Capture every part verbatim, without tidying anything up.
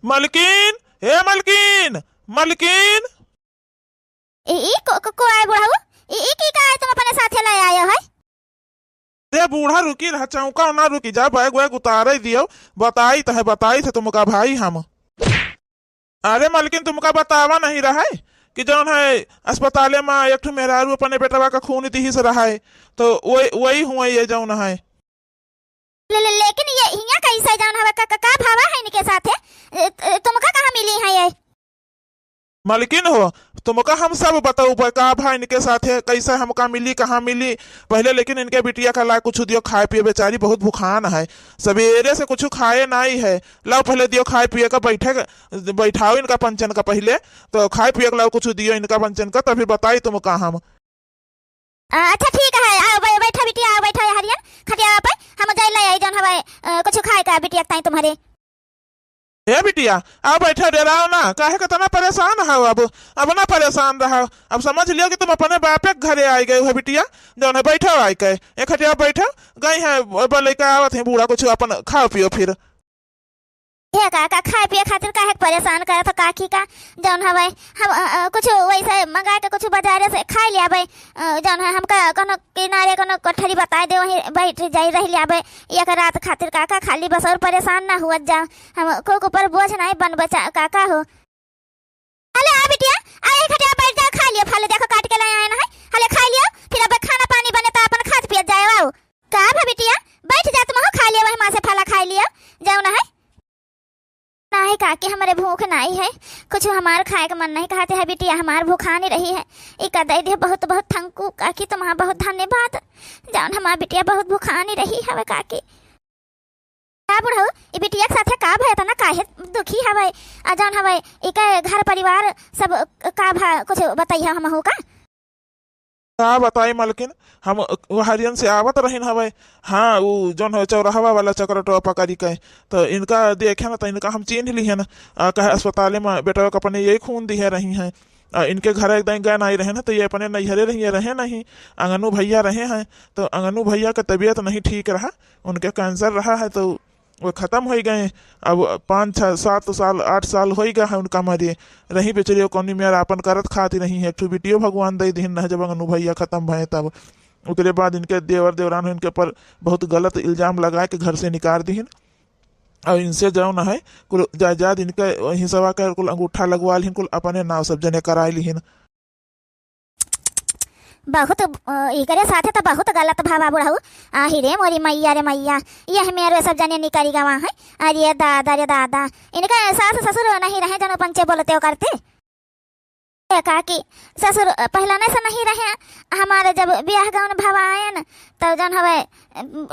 मलकिन, हे मलकिन, मलकिन। ई, ई को, को, को आए बुढ़ऊ? ई, ई की का आए तुम अपने साथे ले आए हो है? अरे बूढ़ा रुकी रहा, चौंका ना रुकी जा, बैग वैग उतारे दियो, बताई त है, बताई थे तुमका भाई हम। अरे मलकिन, तुमका बतावा नहीं रहा है कि जौन है अस्पताले में एक ठो मेहरारू अपने बेटवा का खून दिहिस रहा है, तो वही, वही हुआ ये जौन है। ले, ले, लेकिन ये हियाँ कैसे जौन हवे, का, का, का भावा है इनके साथे? ए, त-, तुमका कहाँ मिली है ये? मलकिन हो, तुमका हम सब बतउबे का भा इनके साथे, कैसे हमका मिली, कहाँ मिली। पहले लेकिन इनके बिटिया का ला कुछ दियो खाए पिए, बेचारी बहुत भुखान है, सवेरे से कुछ खाए नाई है। लाओ पहले दियो खाए पिए का, बैठे, बैठाओ इनका पंचन का पहले, तो खाए पिए का लाओ कुछ दियो इनका पंचन का, तभी बताई तुमका हम। अ, अच्छा ठीक है, आओ बै-, बैठा बिटिया, आओ बैठा हरियन खटिया पे, हम जाई ले आई जौन हवे, अ, कुछ खाए का बिटिया ताई तुम्हारे। ए बिटिया, आओ बैठा, डेराओ ना, काहे के तना परेशान हो? अब, अब ना परेशान रहो, अब समझ लियो कि तुम अपने बापे के घरे आए गए हो बिटिया, जौन है बैठो आए के, एक खटिया बैठो, गई है ब-, ब-, लइका आवत है बूढ़ा, कुछ अपन खाओ पियो फिर। हे काका, खाए पिए खातिर काहे के परेशान करत हो काकी का? जौन हवे हम, अ, अ, कुछ वैसे मंगा के कुछ बाजारे से खाए ले आबे। अ, जौन है हमका कोनो किनारे कोनो कोठरी बताए दे, वहीं बैठ जाई, रह ले आबे एक रात खातिर काका। खाली बस और परेशान ना हुआ जा, हम को ऊपर बोझ नहीं बन बचा काका हो। अले आ बिटिया, आ एक खटिया बैठ जाओ, खा लियो फल, देखो काट के लाए आए ना है। हले खा लियो, फिर अब खाना पानी बने तो अपन खात पियत जाए। आओ। का भा बिटिया, बैठ जा तुम, खा लियो, वही माँ से फला खा लियो, जाओ ना है। नाही काकी, हमरे भूख नाही है, कुछ हमार खाए के मन नहीं कहते है बिटिया, हमार भूखानी रही है। इका दे दे, बहुत बहुत थैंक यू काकी, तुम्हारा बहुत धन्यवाद, जौन हमार बिटिया बहुत भूखानी रही हवे काकी। का बुढ़ऊ, ई बिटिया के साथे का भय तना, काहे दुखी हवे? आ जौन हवे, इके घर परिवार सब का भा, कुछ बतैया हमहू का? का बताई मलकिन, हम हरियन से आवत रहिन हवे। हाँ, उ जौन हवे चौराहवा वाला चक्कर ऑटो पकड़ी के, तो इनका देखे न, तो इनका हम चीन्ह लिहे न। आ, कहे अस्पताले में बेटवा के अपने यही खून दिहे रही हैं। आ, इनके घर एक दिन गए नहीं रहे न, तो ये अपने नैहरे रही, ये रहे नहीं। अंगनू भैया रहे हैं, तो अंगनू भैया के तबीयत नहीं ठीक रहा, उनके कैंसर रहा है, तो वो खतम होइ गए। अब पाँच, छः, सात साल, आठ साल होइ गए हैं उनका मरे। रही बेचारी कौनी मेर आपन करत खाती रही है। एक ठो बिटियो भगवान दे दिहिन न, जब अंगनू भैया खतम भए तब। ओकरे बाद इनके देवर देवरान इनके पर बहुत गलत इल्जाम लगा के घर से निकाल दिहिन। और इनसे जौन है, कुल जायदाद इनके हिस्सा के कुल अंगूठा लगवा लिहिन, कुल अपने नाव सब जने कराए लिहिन। बहुत, अ, एकरे साथे तो बहुत गलत भवा बुढ़ऊ। आही रे मोरी मैया रे मैया, यह मेरे सब जने निकरी गवा है। अरे दादा रे दादा, इनका सास ससुर नहीं रहे जनो पंचे बोलते हो करते। ए काकी, ससुर पहलने से नहीं रहे। हमारे जब ब्याह गौन भवा आयन, तब जौन हवे,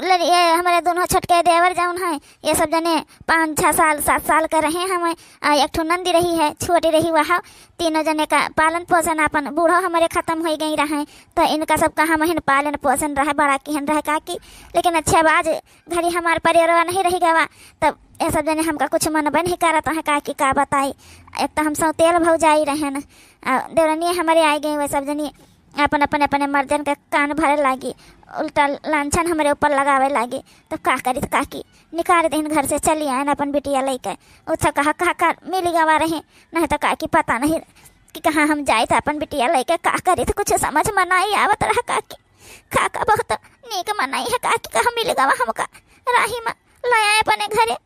लड़-, ये हमारे दोनों छोटके देवर जौन है, ये सब जने पाँच छः साल, सात साल के रहे हमें। आ, एक ठो नंदी रही है, छोटी रही, वह तीनों जने का पालन पोषण अपन बूढ़ो हमारे खत्म होइ गई रहे, तो इनका सब का हमहिन पालन पोषण रहे, बड़ा किहन रहे काकी। लेकिन अच्छे बाज घड़ी हमार परिवारवा नहीं रही गवा, तब ये सब जने हमका कुछ मनबे नहीं करत है काकी, का बताई। एक तो हम सौतेल भौजाई रहे न, आ, देवरनिया हमारे आए गए, वह सब जनी अपन, अपन, अपने मर्दन के कान भरे लागी, उल्टा लांछन हमरे ऊपर लगावे लागी। तब का करी काकी, निकाल देहिन घर से, चली आयन अपन बिटिया लइके। उथा कहा, कहा, का मिली गवा रही, नहीं तो काकी पता नहीं कि कहाँ हम जाइत अपन बिटिया लइके, का करी, तो कुछ समझ में नहीं आवत रहा काकी। काका बहुत नीक मनई है काकी, कहाँ मिली गवा हमका, राही में ले आए अपने घरे।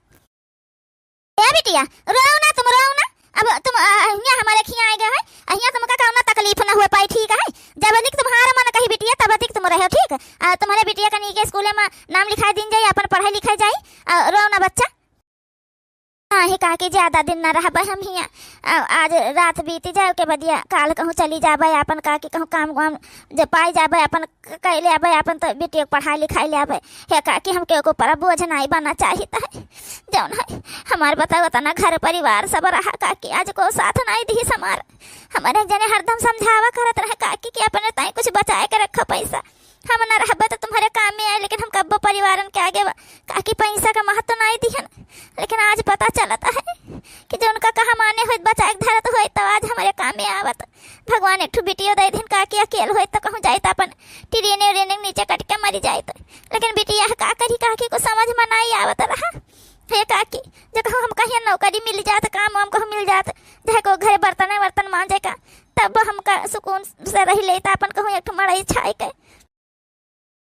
ए बिटिया, रोओ ना तुम, रोओ ना। अब तुम, अ, हियाँ हमारे खियाँ आए गए हो, हियाँ तुमका कौनो तकलीफ ना हुए पाई, ठीक है? जब तक तुम्हारा मन कही बिटिया, तब तक तुम रहो, ठीक? अ, तुम्हारे बिटिया का नीके स्कूले में नाम लिखाई दिन जाई, अपन पढ़ाई लिखाई जाई, अ, रोओ ना बच्चा। नाही काकी, ज्यादा दिन ना रहबे हम हियाँ। अ, आज रात बीती जाए के बदिया, काल कहूँ चली जाबे, अपन काकी कहूँ काम वाम जब पाई जाबे, अपन क-, कइ लेबे, अपन तो बिटिया के पढ़ाई लिखाई लेबे। हे काकी, हमके एको पर बोझ नाई बना चाहित है। जौन है, हमार बताओ, तना घर परिवार सब रहा काकी, आज को साथ नाई दिहिस हमार। हमारे एक जने हरदम समझावा करत रहे काकी कि अपने ताई कुछ बचाए के रखो पैसा, हम ना रहबे तो तुम्हारे काम में आए, लेकिन हम कब्बो परिवारन के आगे बा-, काकी पैसा का महत्व नाई दिहन। लेकिन आज पता चलत है कि जो उनका कहा माने होइत, बचाए के धरत होइत, तो आज हमारे काम में आवत। भगवान एक ठो बिटियो दे दिन काकी, अकेल होइत तो कहूँ जाइत अपन ट्रेने उरेने के नीचे कट के मरी जाइत। लेकिन बिटिया का करी, काकी को समझ में नाई आवत रहा। हे काकी, जो कहूँ हमका हियाँ नौकरी मिल जात, काम वाम कहूँ मिल जात, चाहे को घरे बर्तन वर्तन मांजे का, तब हमका सुकून से रही लेता अपन कहूँ एक ठो मड़ई छाई के।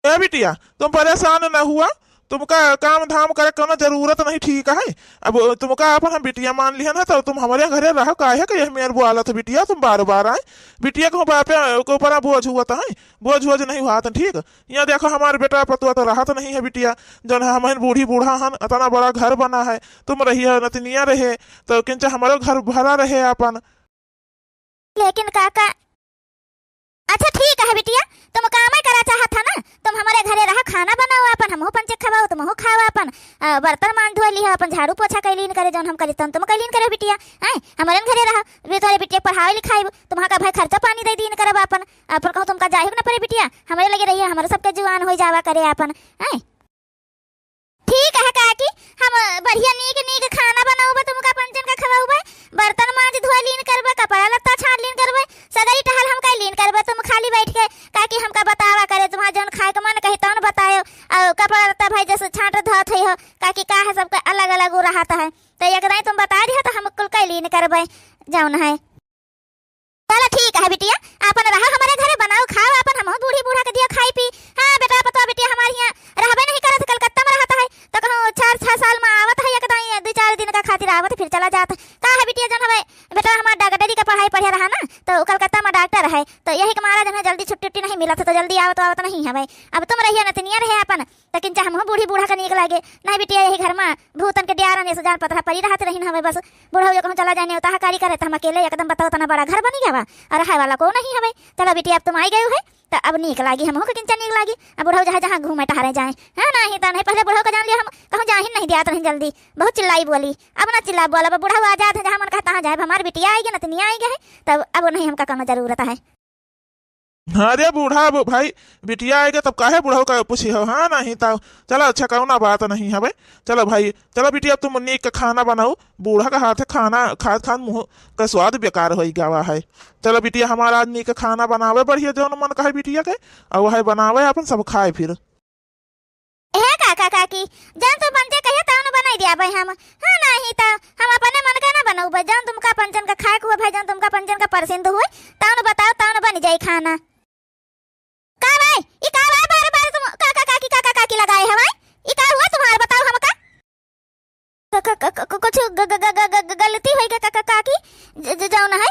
ए बिटिया, तुम परेशान न हुआ, तुमका काम धाम करे कोनो जरूरत नहीं, ठीक है। अब तुमका अपन हम बिटिया मान लिहन है, तो तुम हमरे घरे रहो, काहे के यह मेर बोलत हो बिटिया, तुम बार बार आए। बिटिया कहूँ बापे के ऊपर बोझ हुआ तो है, बोझ हुआ नहीं हुआ तो ठीक। यहाँ देखो हमार बेटा पतुआ तो रहत नहीं है बिटिया, जौन है हमहिन बूढ़ी बूढ़ा हन, इतना बड़ा घर बना है, तुम रहिए नतनिया रहे, तो किंचा हमरो घर भरा रहे अपन। लेकिन काका, अच्छा ठीक है बिटिया, तुम कामे करा चाहत है ना, तुम हमरे घरे रहा, खाना बनाओ अपन, हमहू पंचे खवाओ, तुमहू खाओ अपन, अ, बर्तन मान धो लिहो, अपन झाड़ू पोछा कैलीन करे, जौन हम करी तौन तुम कैलीन करे बिटिया, हैं, हमरे घरे रहा, वे तोरे बिटिया के पढ़ाई लिखाई, तुम्हारा का भाई खर्चा पानी दे दीन करब अपन, अपन कहूँ तुमका जाए ना पड़े बिटिया, हमरे लगे रहिए, हमरे सबके जुआन हो जावा करे अपन, हैं। ठीक है काकी, हम बढ़िया नीक नीक खाना बनउबे, तुमका पंचन का खवउबे, बर्तन मांज धोए लीन करबे, कपड़ा लत्ता छाड़ लीन करबे, सगरी टहल हम कइ लीन करबे, तुम खाली बैठ के काकी हमका बतावा करे, तुम्हार जौन खाए के मन कही तौन बतायो, और कपड़ा लत्ता भाई जैसे छांट धोत हुई हो, काकी का है सबका अलग अलग उ रहत है, तो एक दाई तुम बताइ दिहो तो हम कुल कइ लीन करबे, जौन है। चलो ठीक है बिटिया, आपन रहो हमरे घरे, बनाओ खाओ आपन, हमहू बूढ़ी बूढ़ा के दियो खाई पी। हाँ बेटा पतोह बिटिया हमार हियाँ रहबे नहीं करत, कलकत्ता में रहत है, तो कहूँ चार छह साल में आवत है, एक दाई दो चार दिन का खातिर आवत फिर चला जात। का है बिटिया जौन हवे बेटा हमार डॉक्टरी का पढ़ाई पढ़े रहा ना, तो उ कलकत्ता में डॉक्टर है, तो यही के मारा जौन है जल्दी छुट्टी उट्टी नहीं मिलत है, तो जल्दी आवत आवत नहीं हवे। अब तुम रहियो नतनिया रहे आपन, लेकिन चाहे हमहू बूढ़ी बूढ़ा के नीक लागे। नहीं बिटिया, यही घर में भूतन के डियारन ऐसे जान पतरा परी रहत रहिन हवे। बस बुढ़ऊ जो कहूँ चला जाए, नेवता हकारी करे, तो हम अकेले एकदम बताओ, तना बड़ा घर बनी गवा और रहे वाला को नहीं हवे। चलो बिटिया, अब तुम आई गए है, तो अब नीक लागी, हमहू के किंचा नीक लागी। अब बुढ़ऊ जहाँ जहाँ घूमे टहरे जाए, हाँ, नहीं तो नहीं, पहले बुढ़ऊ का जान लिया, हम कहूँ जाहिन नहीं दियात रहिन जल्दी, बहुत चिल्लाई बोली। अब ना चिल्ला बोला, अब बुढ़ऊ आजाद है, जहाँ मन कहता तहाँ जाए। अब हमार बिटिया आई गए, नतनिया आई गए है, तब अब नहीं हमका कोनो जरूरत है। अरे बूढ़ा, अब भाई बिटिया आएगा तब काहे बुढ़ऊ का पूछी हो? हाँ, नहीं तो चलो, अच्छा, कौना बात नहीं हवे। चलो भाई, चलो बिटिया, तुम नीक का खाना बनाओ। बूढ़ा का हाथ है, खाना खात खात मुँह का स्वाद बेकार होई गवा है। चलो बिटिया, हमारा आज नीक का खाना बनावे बढ़िया, जौन मन कहे बिटिया के, और वह बनावे अपन सब खाए फिर। हे काका काकी, जौन तुम पंचे कहियो तौन बनाई दिया भाई हम। हाँ, नहीं तो हम अपने मन का ना बनउबे, जौन तुमका पंचन का खाए के हुए भाई, जौन तुमका पंचन का पसंद हुए, तौन बताओ, तौन बन जाई खाना। का भाई, ई का भाई, बार बार तुम काका काकी, काका काकी लगाए हवाई? ई का हुआ तुम्हार, बताओ हमका? क-, क-, क-, क-, कुछ ग-, ग-, ग-, ग-, ग-, गलती होई ग-, क-, क-, काकी, ज-, ज-, जौन है?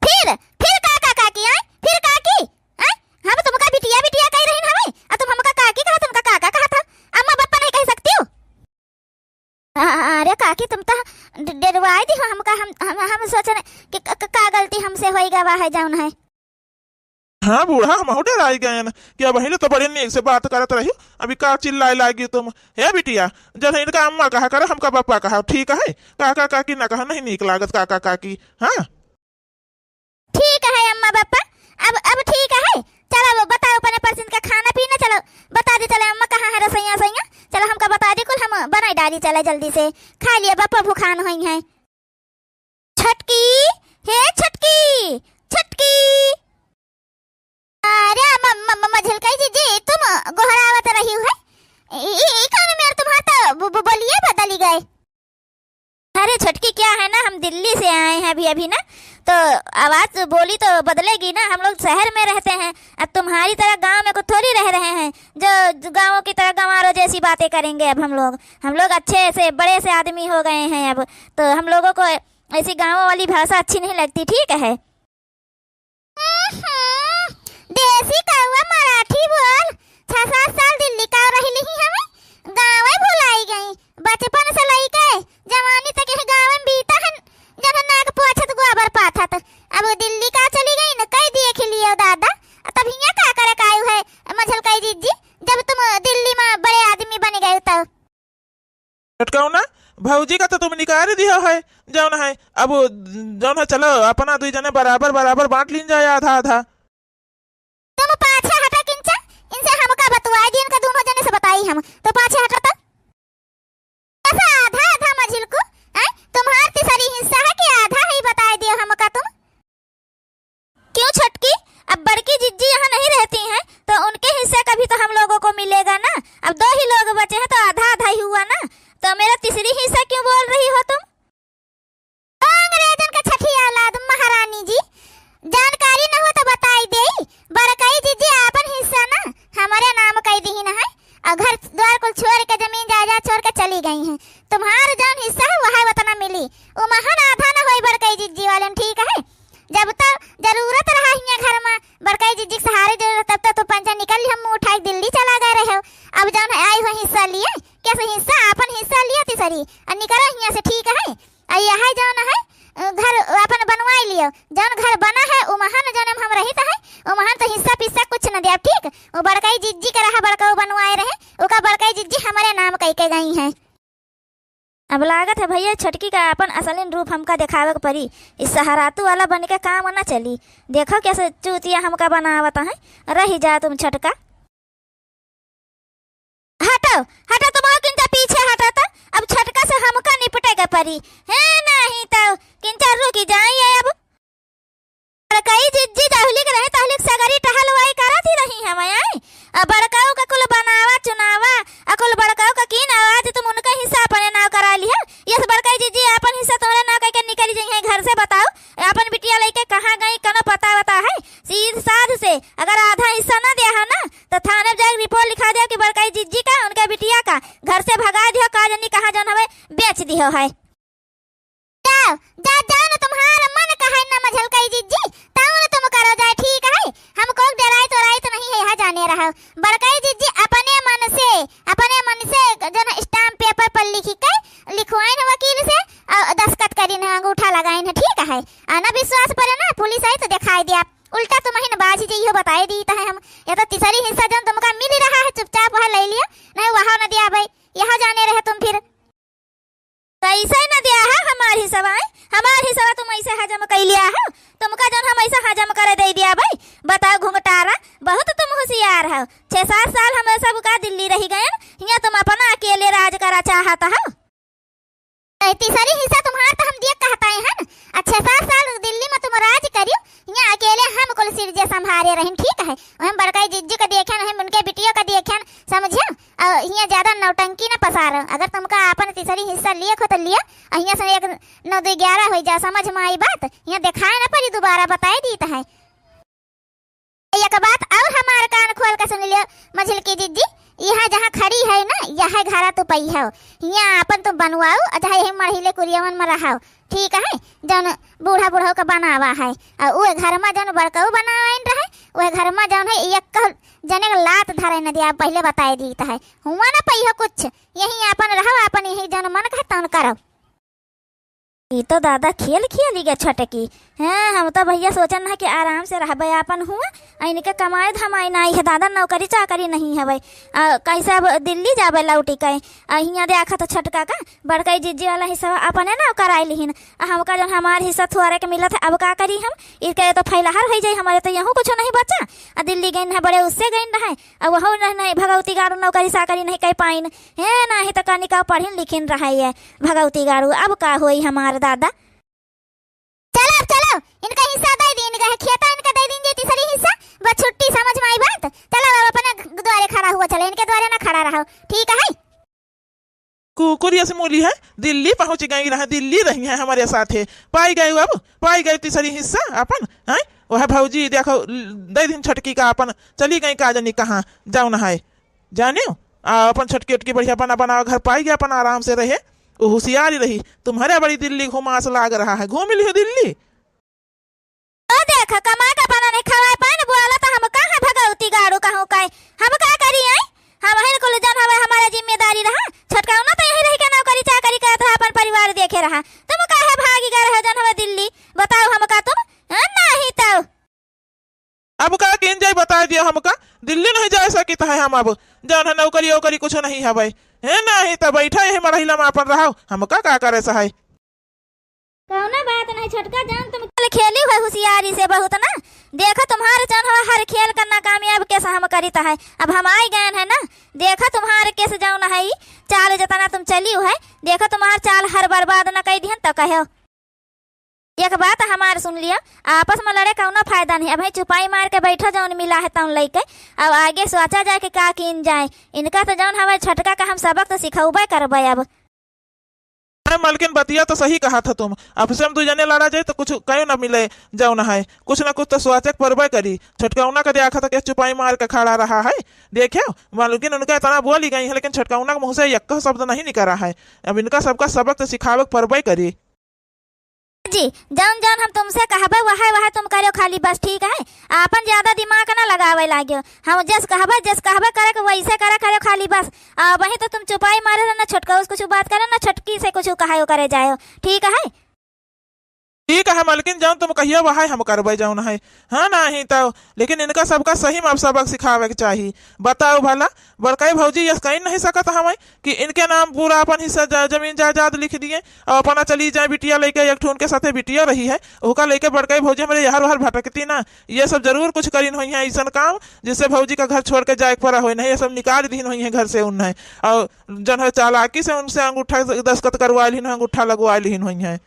फिर, फिर का, का, काकी, आय? फिर काकी, आय? हम तुमका बिटिया, बिटिया कही रहिन हवे, आ तुम हमका काकी कहा, तुमका काका कहा था? अम्मा बप्पा नहीं कह सकती हो? आ, आ, अरे काकी, तुम तो ड-, डरवाई दी हो हमका, हम, हम, हम सोचने कि क-, क-, का गलती हमसे होई गवा है, जौन है। हाँ बूढ़ा, हमहू डेराई गएन कि अबहीं ले तो बड़े नीक से बात करत रही, अभी का चिल्लाए लागी तुम? हे बिटिया, जब इनका अम्मा कहा करो, हमका बप्पा कहा, ठीक है? काका काकी ना कहा, नहीं नीक लागत काका काकी। हाँ ठीक है अम्मा बप्पा, अब, अब ठीक है। चलो अब बताओ अपने परसिन का खाना पीना, चलो बता दे, चलो अम्मा कहाँ है रसोइया सैया, चलो हमका बता दे कुल, हम बनाई डाली, चलो जल्दी से खा लिया, बप्पा भुखान होई है। छोटकी, हे छोटकी, छोटकी। अरे म-, म-, म-, मझलकई जीजी, तुम गोहरावत रही हो? ई, ई, ई कौन मेर तुम्हार तो ब-, ब-, बोलिए बदली गए। अरे छोटकी, क्या है ना, हम दिल्ली से आए हैं अभी, अभी ना, तो आवाज़ बोली तो बदलेगी ना। हम लोग शहर में रहते हैं, अब तुम्हारी तरह गांव में को थोड़ी रह रहे हैं, जो गाँवों की तरह गंवारों जैसी बातें करेंगे। अब हम लोग, हम लोग अच्छे से बड़े से आदमी हो गए हैं अब, तो हम लोगों को ऐसी गाँवों वाली भाषा अच्छी नहीं लगती, ठीक है? हम्म, देसी कौआ मराठी बोल, छह सात साल दिल्ली का रह लिही हमें, गाँवे भुलाई गई। बचपन से लइके जवानी तक यह गाँव में बीता है, जब नाक पोछत गोबर पाथत। अब दिल्ली का चली गई न, कई देख लियो दादा। तब हियाँ का करे कायु है मझलकई जीजी, जब तुम दिल्ली में बड़े आदमी बन गए तब? छोटकौना, भौजी का तो तुम निकाल दिया है, जौन है, अब जौन है, चलो अपना दुई जने बराबर बराबर बांट लीन जाए, आधा आधा। तुम पाछे हटा किंचा, इनसे हमका बतुआई दी, इनका दोनों जने से बताई हम, तो पाछे हटा तो। ऐसा आधा आधा मझिलकू, हैं? तुम्हार तीसरी हिस्सा है कि आधा ही बताई दियो हमका तुम? क्यों छोटकी, अब बड़की जिज्जी यहाँ नहीं रहती हैं, तो उनके हिस्से का भी तो हम लोगों को मिलेगा ना। अब दो ही लोग बचे हैं, तो आधा आधा ही हुआ ना। अ, यह है जौन है, अ, घर अपन बनवाई लियो। जौन घर बना है, उमहन जौन हम रहित है, उमहन तो हिस्सा पिस्सा कुछ न देब, ठीक? वो बड़कई जिज्जी के रहा, बड़कऊ बनवाए रहे, ओका बड़कई जिज्जी हमरे नाम कई के गई है। अब लागत है भैया, छोटकी का अपन असलिन रूप हमका देखावे के परी। इस सहरातू वाला बन के काम न चली। देखो कैसे चूतिया हमका बनावत है। रही जा तुम छोटका। हटो, हटो, तुम और किंचा पीछे हटो तो। अब छोटका से हमका निपटे के परी। है नहीं तो किंचा रुकी जाइए अब। बड़कई जिज्जी जहुलिक रहे तहुलिक सगरी टहलवाई करत ही रही हम, आए। अब बड़कऊ का कुल बनावा चुनावा, आ कुल बड़कऊ का कीन आवाज तुम उनका हिस्सा अपने नाव करा लिया। यस बड़कई जिज्जी अपन हिस्सा तोरे नाव कइके निकली जइहैं घर से, बताओ। अपन बिटिया लइके कहाँ गई, कनो पता वता है? सीध साध से अगर आधा हिस्सा ना दिया है ना, तो थाने में जाके रिपोर्ट लिखा दियो कि बड़कई जिज्जी का, उनके बिटिया का घर से भगा दियो, का जनी कहाँ जौन हवे बेच दियो है। जाओ, जा, जाओ न, तुम्हार मन कहे न मझलकई जिज्जी, तऊ न तुम करो जाए, ठीक है? हमको डराइत वराइत नहीं है, यहाँ जाने रहो। बड़कई जिज्जी अपने मन से, अपने मन से जौन stamp paper पर लिखी के लिखवाइन वकील से, और दस्तखत करिन है, अंगूठा लगाइन है, ठीक है? आ न विश्वास परे ना, पुलिस आई तो दिखाई दिया, उल्टा तुम ही न बाजी जइहो, बताई दी तो है हम। या तो तीसरी हिस्सा जौन तुमका मिल रहा है, चुपचाप वह ले लियो, नहीं वह न दिया भाई, यहाँ जाने रहे तुम फिर। कैसे न दिया है हमार हिस्सा? हमार हिस्सा तुम ऐसे हजम कई लिया हो, तुमका जौन हम ऐसे हजम करे दे दिया भाई। बताओ घुंघटारा, बहुत तुम होशियार हो। छह सात साल हम सब का दिल्ली रही गए, यहाँ तुम अपना अकेले राज करा चाहत हो। ए, तीसरी हिस्सा तुम्हार तो हम दिया कहता है न, अच्छा सात साल दिल्ली में तुम राज करियो, यहाँ अकेले हम कुल सिरजे संभारे रहिन, ठीक है? हम बड़काई जिज्जी का देखेन, हम उनके बिटियों का देखेन, समझियो? और यहाँ ज्यादा नौटंकी न पसारो। अगर तुमका आपन तीसरी हिस्सा लिए हो तो लियो, और यहाँ से एक नौ दो ग्यारह हो जा, समझ में आई बात? यहाँ दिखाए न पड़ी, दोबारा बताए दीत है। एक बात और हमार कान खोल के सुन लियो मझिलकी जिज्जी, यहाँ जहाँ खड़ी है ना, यह घर तू पई हो, यहाँ आपन तू बनवाओ, और चाहे यही मढ़ीले कुरियवन में रहो, ठीक है? जौन बूढ़ा बूढ़ो का बनावा है, और उ घर में जौन बड़कऊ बनावाइन रहे, वह घर में जौन है एक जने के लात धरे न दिया, पहले बताए दीत है, हुआ न पई हो कुछ, यही आपन रहो, आपन यही जौन मन कहे तौन करो। ई तो दादा खेल खेली गे छोटकी। हैं, हम तो भैया सोचन है कि आराम से रहबे आपन हुआ, आ इनके कमाई धमाई नाई है दादा, नौकरी चाकरी नहीं हवे। आ, कैसे अब दिल्ली जाबे लौटी के? आ हियाँ देखा तो छोटका का बड़कई जिज्जी वाला हिस्सा अपने नाव कराई लिहिन। आ हमका जौन हमार हिस्सा थोड़े के मिलत है, अब का करी हम? इसके तो फैलहर होइ जाई, हमारे तो यहूँ कुछ नहीं बचा। आ दिल्ली गइन है बड़े उससे गइन रहे, अब वहू नहीं, नहीं भगवती गारू नौकरी साकरी नहीं कइ पाइन। हे, नाही त कनिका पढ़िन लिखिन रहे ये भगवती गारू, अब का होई हमार दादा। चलो, अब चलो, इनका हिस्सा दे दी, इनका है खेता, इनका दे दीन जे तीसरी हिस्सा, बस छुट्टी, समझ में आई बात। चलो, अब अपने द्वारे खड़ा हुआ, चलो, इनके द्वारे ना खड़ा रहो, ठीक है? कुकुर यस मूली है, दिल्ली पहुँच गई रहा, दिल्ली रही है हमारे साथे। पाई गए अब, पाई गए तीसरी हिस्सा अपन, हैं? वह भौजी देखो, दे दिन छोटकी का अपन, चली गई का जानी कहाँ, जाओ ना है, जानियो। आ अपन छोटकी उटकी बढ़िया बना बनावा घर पाई गए, अपन आराम से रहे, वो होशियारी रही। तुम्हारे बड़ी दिल्ली घुमास लाग रहा है, घूम लियो दिल्ली। ओ देख, कमा के अपना नहीं खवाए पाए न, बोला तो हम कहाँ भगवती गाड़ू कहूँ काई, हम का करी आई? हम हिन कुल जन हवे हमारे जिम्मेदारी रहा, छोटका ना तो यही रही के नौकरी चाकरी करत रहा, अपन परिवार देखे रहा। तुम काहे भागी गए रहे जन हवे दिल्ली, बताओ हमका तुम? हाँ, नहीं तो। अब का किन जाई बताए दिया हमका, दिल्ली नहीं जा सकित है हम अब, जन है नौकरी ओकरी कुछ नहीं हवे। हे नहीं तो बैठा यही मढ़ैला में अपन रहो, हमका का करे सहाय। कौनो बात नहीं छोटका जान, तुम खेल खेली हुए होशियारी से बहुत ना। देखो तुम्हारे जौन हवा हर खेल का नाकामयाब केस हम करित है। अब हम आई गए हैं ना, देखो तुम्हारे केस जौन है ई चाल जितना तुम चली है, देखो तुम्हार चाल हर बर्बाद न कई दिहन तो कहो। एक बात हमार सुन लियो, आपस में लड़े कौनो फायदा नहीं। अब है चुपाई मार के बैठो, जौन मिला है तौन लइके। अब आगे सोचा जाए कि का कीन जाए। इनका तो जौन हवे छोटका का हम सबक तो सिखौबे करबे अब। अरे मलकिन, बतिया तो सही कहा था तुम। अब से हम दू जने लड़ा जाए तो कुछ कहीं ना मिले, जौन है कुछ ना कुछ तो सोचे के परबे करी। छोटकौना का देखा था कि चुपाई मार के खड़ा रहा है। देखियो मलकिन, उनका इतना बोली गई है, लेकिन छोटकौना के मुँह से यक्को शब्द नहीं निकला है। अब इनका सबका सबक तो सिखावे के परबे करी। बुच्ची, जौन जौन हम तुमसे कहबे, वहे वहे तुम करेउ खाली बस, ठीक है? आपन ज्यादा दिमाग ना लगावे लाग्यो। हम जस कहबे, जस कहबे करे के, वैसे करे करेउ खाली बस। आ वहीं तो तुम चुपाई मारे रहो, ना छोटका से कुछ बात करे, ना छोटकी से कुछ कहायो करे जायो, ठीक है? ठीक है मलकिन, जौन तुम कहियो वहे हम करबे, जौन है। हाँ, नाहीं तो, लेकिन इनका सबका सही में अब सबक सिखावे के चाही। बताओ भला, बड़काई भौजी यस कहीं नहीं सकत हमें कि इनके नाम पूरा अपन हिस्सा ज-, जमीन जायदाद लिख दिए और अपना चली जाए बिटिया लेके, एक ठो उनके साथे बिटिया रही है, ओका लेके बड़काई भौजी हमरे यहर वहर भटकती ना। ये सब जरूर कुछ करिन होइहैं ऐसन काम, जिससे भौजी का घर छोड़ के जाए के पड़ा होई, नहीं ये सब निकाल दीन होइहैं घर से उन्हें। और जौन है चालाकी से उनसे अंगूठा दस्तखत करवा लिहिन, अंगूठा लगवा लिहिन होइहैं।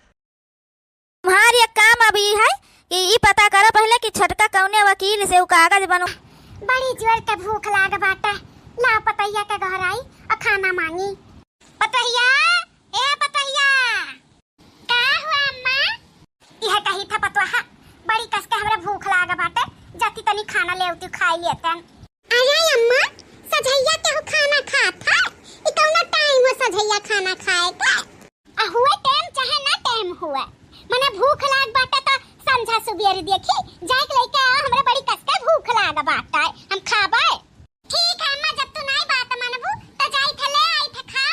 तुम्हार एक काम अब ई है कि ई पता करो पहले कि छोटका कौने वकील से उ कागज बनो। बड़ी जोर के भूख लाग बाटे, ला पतोहिया के घर आई और खाना मांगी। पतोहिया, ए पतोहिया। का हुआ अम्मा? यह कही था पतोहा, बड़ी कस के हमरा भूख लाग बाटे, जाती तनी खाना ले आती, खाई लेतन। अरे अम्मा, सझैया केहू खाना खात है? ई कौनो टाइम हो सझैया खाना खाए के? आ हुए टाइम चाहे ना टाइम हुए, मने भूख लाग बाटे त संझा सुबेर देखी, जाइके लेके आओ, हमरा बड़ी कस के भूख लाग बाटे, हम खाबे। ठीक है अम्मा, जब तू नाई बात मानबू त जाई थे ले आई थे खा।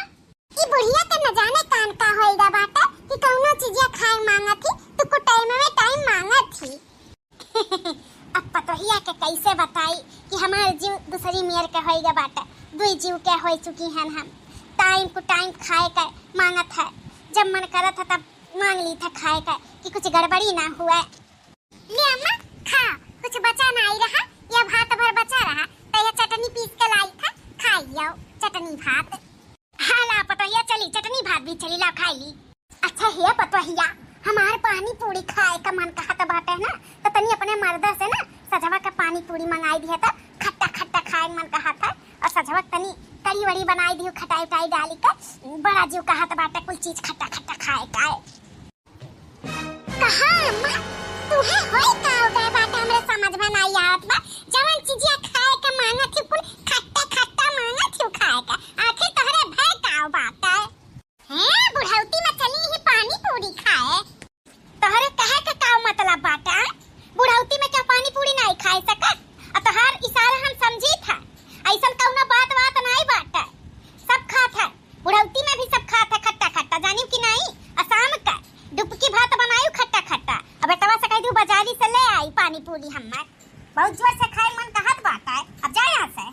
ई बुढ़िया के न जाने कान का होइगा बाटे कि कौनो चीजिया खाए मांगत ही, तू को टाइम में टाइम मांगत ही। अब पतोहिया के कैसे बताई कि हमार जीव दूसरी मेर के होइगा बाटे, दुई जीव के होई चुकी हन हम। टाइम को टाइम खाए के मांगत है, जब मन करत है तब मांग ली था खाए के कि कुछ गड़बड़ी ना हुए। ले अम्मा, खा, कुछ बचा नाई रहा, या भात भर बचा रहा, त या चटनी पीस के लाई था, खाई जाओ चटनी भात। हाँ, ला पतोहिया चली, चटनी भात भी चली, ला खाई ली। अच्छा हे पतोहिया, हमार पानी पूरी खाए का मन कहत बाटे ना, त तनी अपने मर्दा से ना सझवा के पानी पूरी मंगाई दिया त खट्टा खट्टा खाए मन कहत है, और सझवा के तनी कड़ी वड़ी बनाई दियो, खटाई उटाई डाली के, बड़ा जीव कहत बाटे कुल चीज खट्टा खट्टा खाए का। कहाँ अम्मा, तुहे होई का हो गए बाटे, हमरे समझ में नाई आवत बा। जवन चीजिया खाए के मांगत ही, कुल खट्टा खट्टा मांगत ही खाए के। आखिर तोहरे भय का हो बाटे? हैं, बुढ़ौती में चली ही पानी पूरी खाए। तोहरे कहे के का मतलब बाटे? बुढ़ौती में क्या पानी पूरी नाई खाए सकत? आ तोहार इशारा हम समझी था, ऐसन कौनो बात वात नाई बाटे। सब खात है। बुढ़ौती में भी सब खात है खट्टा खट्टा, जानियो कि नाई? आ शाम का डुबकी भात बनायु खट्टा खट्टा। अब बेटवा से कह दू बाजारी से ले आई पानी पूरी हमार। बहुत जोर से खाए मन कहत बाटे, अब जा यहाँ से।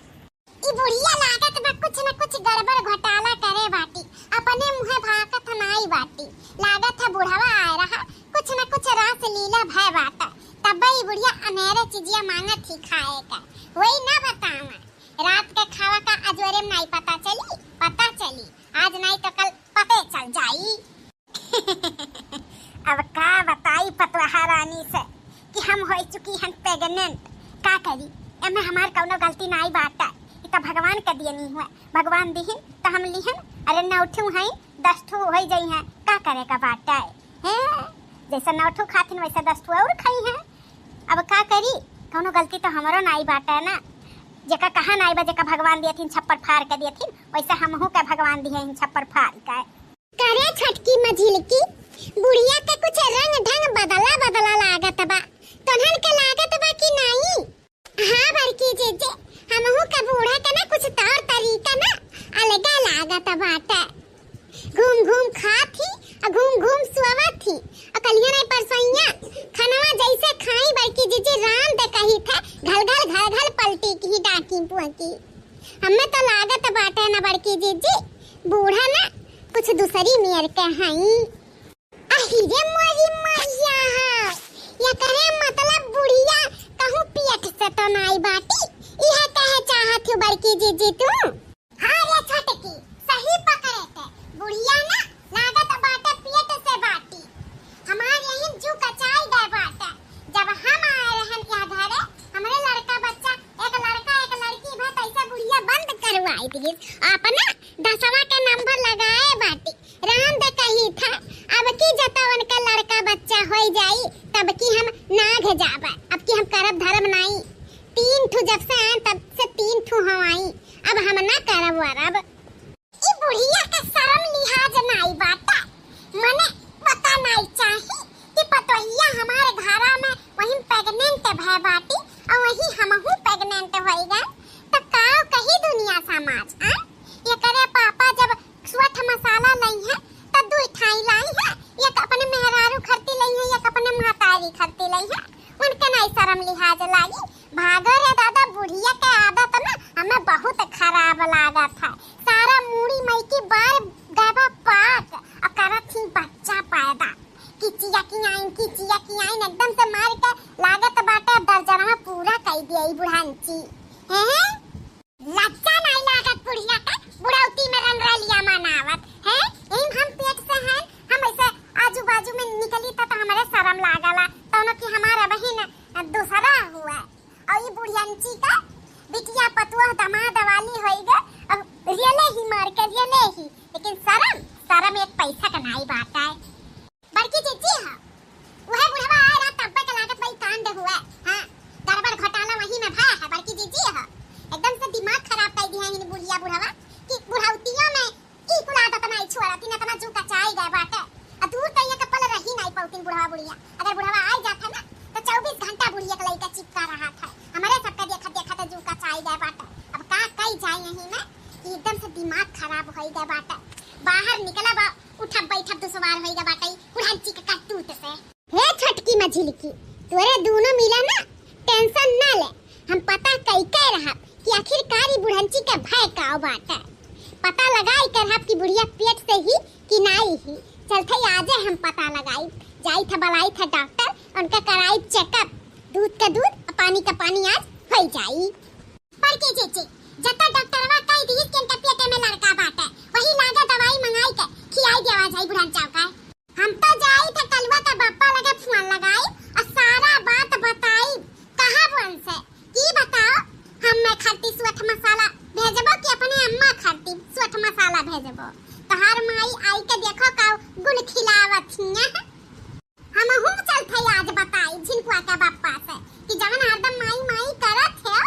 ई बुढ़िया लागत बा कुछ न कुछ गड़बड़ घोटाला करे बाटी, अपने मुँहे भाकत नाई बाटी। लागत है बुढ़वा आए रहा, कुछ न कुछ रास लीला भय बाटे, तब्बे ई बुढ़िया अनेरे चीजिया मांगत ही खाए का। वही ना बतावा, रात के खावा का अजोरे में नाई पता चली, पता चली, आज नाई तो कल पते चल जाई। अब का बताई पतोहा रानी से कि हम हो चुकी हन प्रेग्नेंट। का करी, एमे हमार कौनो गलती नाई बाटे, ई तो भगवान के दियनी हुए, भगवान दिहिन तो हम लिहन। अरे नौ ठू हैं, दस ठू हो जाई हैं, का करे का बाटे? हैं, जैसे नौ ठू खाथिन वैसे दस ठू और खाई हैं। अब का करी, कौनो गलती तो हमरो नाई बाटे ना। जेका कहा नाई बा, जेका भगवान दियथिन छप्पर फाड़ के दियथिन, वैसे हमहू के भगवान दिए हैं छप्पर फाड़ के। करे छोटकी मझिलकी, बुढ़िया के कुछ रंग ढंग बदला बदला लागत बा। तोहन के लागत बा कि नाई? हाँ बड़की जीजी, हमहू के बूढ़ा के ना कुछ तौर तरीका ना अलगा लागत बाटे। घूम घूम खात ही, आ घूम घूम सोवत ही, आ कलिया नहीं परसोइया, खनवा जैसे खाई बड़की जीजी राम दे कही थे, घल घल घल घल पलटी की डाकी पुअकी। हमें तो लागत बाटे ना बड़की जीजी, बूढ़ा ना कुछ दूसरी मेर के हई। अहि रे मोरी मैया, एकरे मतलब बुढ़िया कहूँ पेट से तो नाई बाटी, इहे कहे चाहत हूँ बड़की जीजी तू। हाँ रे छोटकी, सही पकड़े थे, बुढ़िया ना लागत बाटे पेट से बाटी। हमार यही जू कचाई गए बाटे, जब हम आए रहन यह घरे, हमरे लड़का बच्चा, एक लड़का एक लड़की भा तैसे बुढ़िया बंद करवाई दिहिस, अपना दसवा के नंबर लगाए बाटी। राम दे कही था, अब की जतवन का लड़का बच्चा होई जाई, तब की हम नाघ जाबे, अब की हम करब धर्म नाई। तीन ठू जब से आए तब से तीन ठू हवाई, अब हम ना करब वरब। ई बुढ़िया के शर्म लिहाज नाई बाटा, मने पता नाई चाही कियाइन की चिया कियाइन एकदम से मार के लागत बाटे, अब दर्जनवा पूरा कई दिया ई बुढ़ांची। हैं? लज्जा नाई लागत बुढ़िया के, बुढ़ौती में रंगरलिया मनावत, हैं? यही हम पेट से हैं, हम ऐसे आजू बाजू में निकली त, त हमरे शरम लागला, तौनो कि हमारा बहिन दूसरा हुआ। और ई बुढ़ियंची का बिटिया पतुआ दमाद वाली होई गे, अब रियले ही मार के रियले ही, लेकिन शरम, शरम एक पैसा का नाई बात है। बड़की जीजी ह, उहे बुढ़वा आए रहा तब्बे के लागत वही कांड हुआ। हाँ, गड़बड़ घोटाला वही में भया है बड़की जीजी ह। एकदम से दिमाग खराब कर दिया है इन बुढ़िया बुढ़वा कि बुढ़ौतियों में ई कुल आदत नाई छोड़त, इन इतना जू कचाई गए बाटे। आ दूर तो ये कपल रही नाई पौतिन बुढ़वा बुढ़िया। अगर बुढ़वा आई जात है ना, तो चउबीस घंटा बुढ़िया के लइका चिपका रहा था। हमारे सबका देखत देखत जू कचाई गए बाटे। अब का कई जाए यही में कि एकदम से दिमाग खराब होई गए बाटे। बाहर निकला बा, उठब बैठब दुश्वार होई गए बाटे, बुढ़ंची के करतूत से। हे छोटकी मझिलकी, तोरे दोनों मिला ना, tension ना ले, हम पता कई के रहब कि आखिरकार ई बुढ़ंची के भय का बाटे। पता लगाई के रहब कि बुढ़िया पेट से ही कि नाई ही। चलते आजे हम पता लगाई, जाई था बुलाई था डॉक्टर, उनका कराई checkup, दूध का दूध और पानी का पानी आज होई जाई। बड़की जीजी, जता डॉक्टरवा कह दी कि इनके पेटे में लड़का बाटे, वही लागे दवाई मंगाई के खियाई देवा जाई बुढ़न चाव का। हम तो जाई थे कलुआ के बप्पा लगे फोन लगाई और सारा बात बताई। कहा बोन से, की बताओ, हम मैं खरती सुअठ मसाला भेजबो कि अपने अम्मा खरती सुअठ मसाला भेजबो? तोहार माई आई के देखो का गुल खिलावत हिया। हमहू चलत हई आज बताई झिनकुआ के बप्पा से कि जवन हरदम माई माई करत है,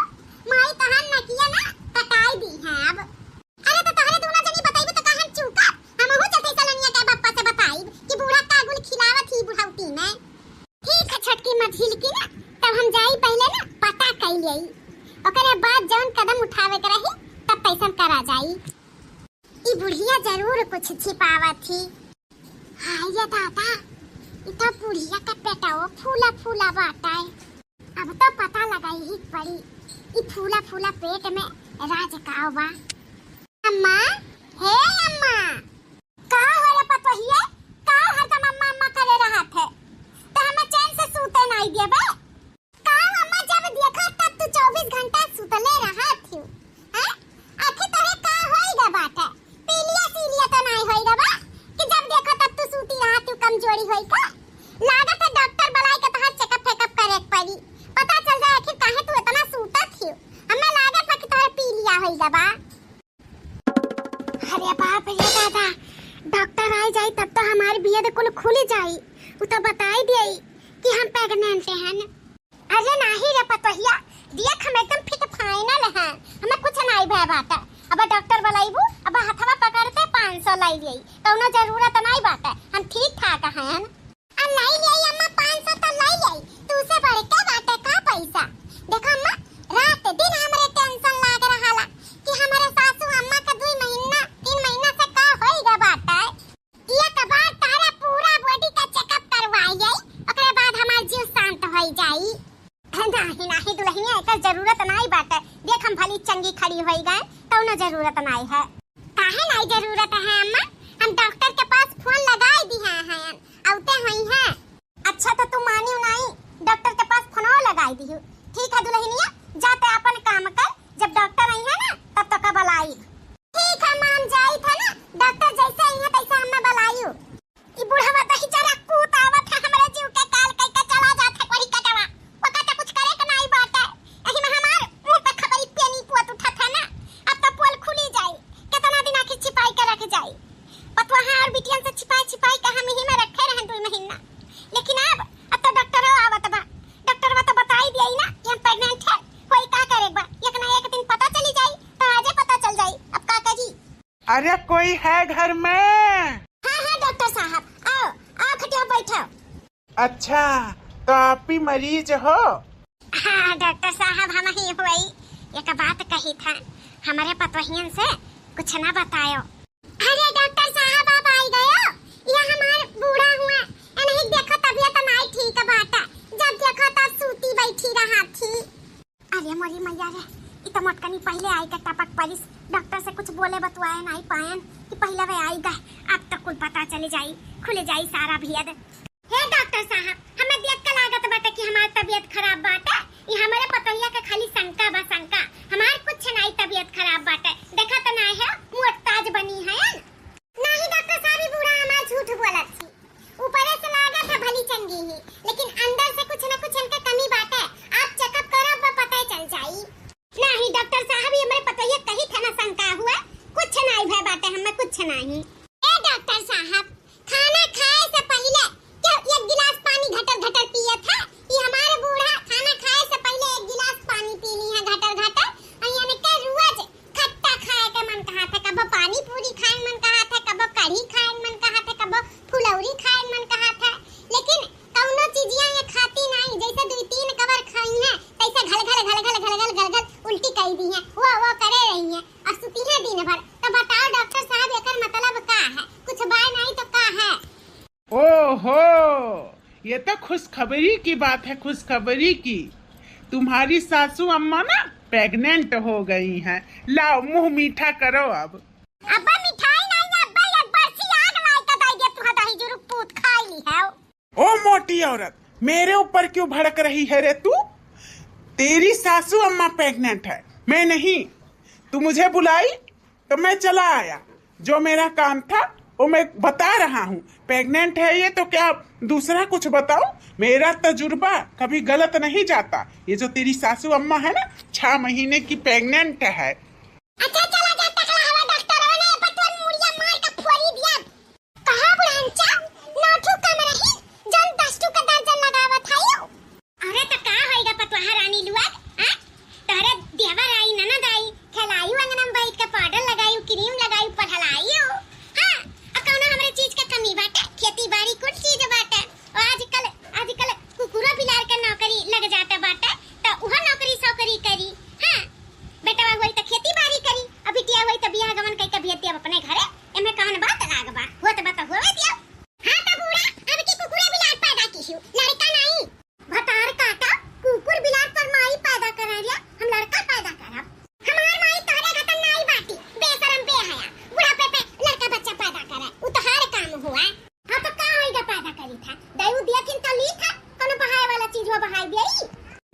माई तोहार नकिया ना कटाई दी है अब। अरे तो तोहरे दूनो जनी बताइबे तो का हम चूकब? हमहू चलत हई सलोनिया के बप्पा से बताइब कि बूढ़ा का गुल खिलावत ही बुढ़ौती में। ठीक है छोटकी मझिलकी ना, तब हम जाई पहले ना पता कई लेई, ओकरे बाद जवन कदम उठावे के रही तब तैसन करा जाई। ई बुढ़िया जरूर कुछ छिपावत ही। हाय ये दादा, ई तो बुढ़िया का पेटवो फूला फूला बाटे। अब तो पता लगाई ही पड़ी, ई फूला फूला पेट में राज काव बा। अम्मा, हे अम्मा। का हो रे पतोहिए, का हरदम अम्मा अम्मा करे रहत है? तो हमें चैन से सूते नाई देबे? का अम्मा, जब देखा तब तू चउबीस घंटा सुतले रहत हियो, हैं? आखिर तोरे का होई गे बाटे? पीलिया सीलिया तो नाई होई गे बा कि जब देखा तब तू सूती रहत हियो, कमजोरी होई का? लागत है डॉक्टर बुलाई के तोहार checkup फेकअप करे के पड़ी, पता चल जाए आखिर काहे तू इतना सूतत हियो। हमें लागत है कि तोहरे पीलिया होई गे बा। अरे बाप रे दादा, डॉक्टर आई जाई तब तो हमार बियद कुल खुली जाई। उ तो बताई दियई कि हम pregnant हन। अरे नाही रे पतोहिया, देख हम एकदम fit final हैं, हमें कुछ नाही भय बाटे। अब डॉक्टर बुलाइबू, अब हथवा पकड़ते पाँच सौ लाई लियई, कौनो जरूरत नाही बाटे, हम ठीक ठाक हैं। आ लाई लियई अम्मा, पाँच सौ तो लाई लियई, तू से बढ़ के बाटे का पैसा। देखो अम्मा, रात दिन हमरे tension लाग रहाला कि हमरे सासू अम्मा का दुई महीना, तीन महीना से का होई गे बाटे। एक बार तारा पूरा body का checkup करवाई जाई, ओकरे बाद हमार जीव शांत होई जाई। नाही, नाही दुल्हनिया, एकर जरूरत नाही बाटे। देख हम भली चंगी खड़ी होई गए, कौनो जरूरत नाही है। काहे नाही जरूरत है अम्मा? हम डॉक्टर के पास फोन लगाई दिहे हैं, अउते होई हैं। अच्छा तो तू मानियो नाही, डॉक्टर के पास फोनो लगाई दिहु। ठीक है दुल्हनिया, जा ते अपन काम कर, जब डॉक्टर आई है ना तब तो का बुलाई। ठीक है माँ, हम जाई था ना, डॉक्टर जैसे आई है तैसे हमें बुलायू। ई बुढ़वा दही जरा कूत आवत है, हमरे जीव के काल कई के चला जात है कोढ़ी कटवा। ओका तो कुछ करे के नाई बाटे। एही में हमार मुंह पे खबरी पेनी पोत उठत है ना। अब तो पोल खुली जाई। कितना दिन आखिर छिपाई के रख जाई? पतोहा और बिटियन से छिपाई छिपाई के हम यही में रखे रहन दुई महीना। लेकिन अब, अब तो डॉक्टरो आवत बा। डॉक्टरवा तो बताई दिया ना कि हम pregnant है। कोई का करे बा? एक ना एक दिन पता चली जाई, तो आजे पता चल जाई। अब का करी? अरे कोई है घर में? हाँ, हाँ, डॉक्टर साहब, आओ, आओ, खटिया बैठो। अच्छा, तो आप ही मरीज हो? हाँ, डॉक्टर साहब, हम ही होई। एक बात कही था, हमारे पतोहियन से कुछ ना बतायो। अरे डॉक्टर साहब, आप आई गयो? यह हमार बूढ़ा हुआ, इन्हीं देखो तबियत नाई ठीक बाटा, जब देखो तब सूती बैठी रहा थी। अरे मोरी मैया रे, इ त मोटकनी पहिले आई के टपक पड़िस। डॉक्टर से कुछ बोले बतुआए नाई पायन कि पहिले वे आई गए। अब तो कुल पता चले जाई, खुले जाई सारा भेद। हे डॉक्टर साहब, हमें देख के लागत बाटे कि हमार तबीयत खराब बाटे। ई हमरे पतोहिया के खाली शंका बा, शंका। हमार कुछ नाई तबीयत खराब बाटे। देखत नाई है, मोटताज बनी है। नहीं डॉक्टर साहब, ई बूढ़ा हमार झूठ बोलत थी। ऊपरे से लागत है भली चंगी ही, लेकिन अंदर से कुछ न कुछ इनके कमी बाटे। आप checkup करब, पता चल जाई। नहीं डॉक्टर साहब, ई हमरे पतोहिया कही थे ना शंका हुआ, कुछ नाई भय बाटे, हमें कुछ नहीं। ए डॉक्टर साहब, खाना खाए से पहिले क्यों एक गिलास पानी घटर घटर पियत है? ई हमारे बूढ़ा खाना खाए से पहिले एक गिलास पानी पी ली है घटर घटर। और यानी के रोज खट्टा खाए के मन कहा था, कबो पानी पूरी खाए के मन कहा था, कबो कढ़ी खाए के मन कहा था, कबो फुलौरी खाए के मन कहा था, लेकिन कौनो चीजिया ये खाती नहीं। जैसे दुई तीन कवर खाई है, तैसे घल घल घल घल घल घल घल घल उल्टी कई दी है, वो वो करे रही है और सुती है दिन भर। तो बताओ डॉक्टर साहब, एकर मतलब का है? कुछ बाय नहीं तो का है? ओहो, ये तो खुशखबरी की बात है, खुशखबरी की। तुम्हारी सासू अम्मा ना प्रेग्नेंट हो गई हैं। लाओ, मुंह मीठा करो अब। अब्बा, मिठाई नहीं, अब्बा, एक बरसी आग लाई के दई दे, तू दही जुरुक पूत खाई ली है। ओ मोटी औरत, मेरे ऊपर क्यों भड़क रही है रे तू? तेरी सासू अम्मा प्रेग्नेंट है, मैं नहीं। तू मुझे बुलाई तो मैं चला आया। जो मेरा काम था वो मैं बता रहा हूँ। प्रेग्नेंट है ये तो क्या दूसरा कुछ बताऊँ? मेरा तजुर्बा कभी गलत नहीं जाता। ये जो तेरी सासू अम्मा है ना, छह महीने की प्रेग्नेंट है। अच्छा चला जा, टकला हवा डॉक्टर होने, पतवन मुड़िया मार के फोड़ी दिया। कहा बुढ़ांचा, नौ ठू कम रही, जौन दस ठू का दर्जन लगावत हयो। अरे त का होइगा पतवाह रानी लुआ, हाँ? तोहरे देवर आई, ननद आई, खेलायु अंगना में बैठ के पाउडर लगायु, क्रीम लगायु, पढ़लायु। हाँ, आ कौनो हमरे चीज के कमी बाटे? खेती बाड़ी कुल चीज बाटे। और आजकल, आजकल कुकुरो बिलार के नौकरी लग जाता बाटे, त उहो नौकरी सौकरी करी। हाँ, बेटवा होई त खेती बाड़ी करी, अब बिटिया होई त बियाह गवन कई के भेज दिया अपने घरे। एमे कौन बात लाग बा? होत बा त होवे दिया। हाँ त बूढ़ा, अब की कुकुरे बिलार पैदा की हियो, लड़का नहीं। भतार काटा, कुकुर बिलार पर माई पैदा करे रिया, हम लड़का पैदा करब। हमार माई तोहरे घटन नाई बाटी, बेशरम बेहया, बुढ़ापे पे लड़का बच्चा पैदा करे, उ तोहार काम हुआ। हाँ तो का होइगा पैदा करी था, दयू दिया थिन तो ली था, कोनो बहाए वाला चीज हो बहाई दिया।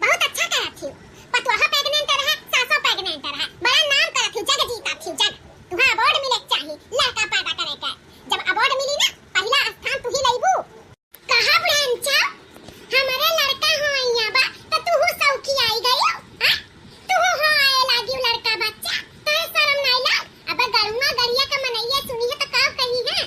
बहुत अच्छा करत थी, पतवाह प्रेग्नेंट रहे, सासो प्रेग्नेंट रहे, बड़ा नाम करत थी, जग जीता थी, जग। तुहाँ अवार्ड मिले के चाही लड़का पैदा करे के, जब अवार्ड मिली ना, पहला स्थान तू ही लईबू। कहा बुढ़ांचा, हमरे लड़का हो आइया बा, त तू हो सौखी आई गयो, हाँ? तू हो आए लागी लड़का बच्चा, तोहे शरम नाई लाग? अबे गरुआ गड़िया का मनैया सुनी है त का कही है?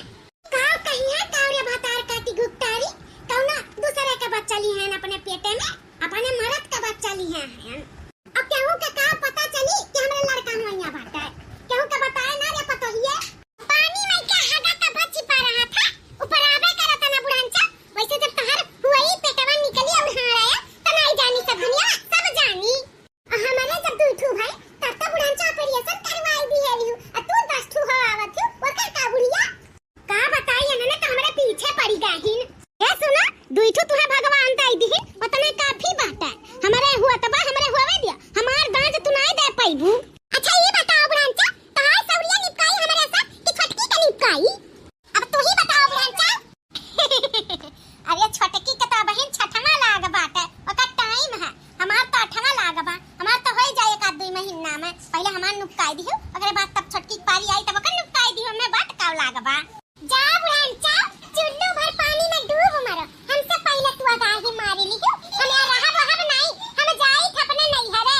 का कही है, का रे भतार काटी गुप्तारी? कौना दूसरे का बच्चा ली है अपने पेटे में, अपने मरद का बच्चा ली है। अब केहू के का पता चली कि हमरे लड़का हो आइया बाटे? केहू के बताए ना रे पतोहिए। पानी में के हगा का बच्ची पा रहा था, ऊपर आवे करत ना बुढ़ांचा। वैसे जब तहर हुई पेटवा निकली और हाँ रहे, त नाई जानी सब दुनिया, सब जानी। आ हमारे जब दुई ठू भाई, तब तो बुढ़ांचा ऑपरेशन करवाई दी है लियो, आ तू दस ठू हो आवत हो, ओकर का बुढ़िया? का बताई, इन्हने तो हमरे पीछे पड़ी गहिन। ए सुना, दुई ठू तुहे भगवान दई दिहिन, ओतने काफी बाटे। हमरे हुआ तबा, हमरे होवे दिया, हमार दांज तू नाई दे पइबू। अच्छा ये बताओ बुढ़ांचा, तहार सौरिया निपकाई हमरे साथ कि छोटकी के निपकाई? अब तू ही बताओ बुढ़ांचा। अरे छोटकी के तो बहिन छठमा लाग बाटे, ओकर टाइम है। हमार तो अठवा लाग बा, हमार तो होई जाए एक आध दुई महीना में। पहले हमार नुपकाई दिहो, ओकरे बाद तब छोटकी के पारी आई तब ओकर नुपकाई दिहो, मैं बात काव लाग बा। जा बुढ़ांचा, चुल्लू भर पानी में डूब मरो, हमसे पहले तू अगाही मारी लिहो, हम यहाँ रहब वहब नहीं, हम जाई थे अपने नैहरे।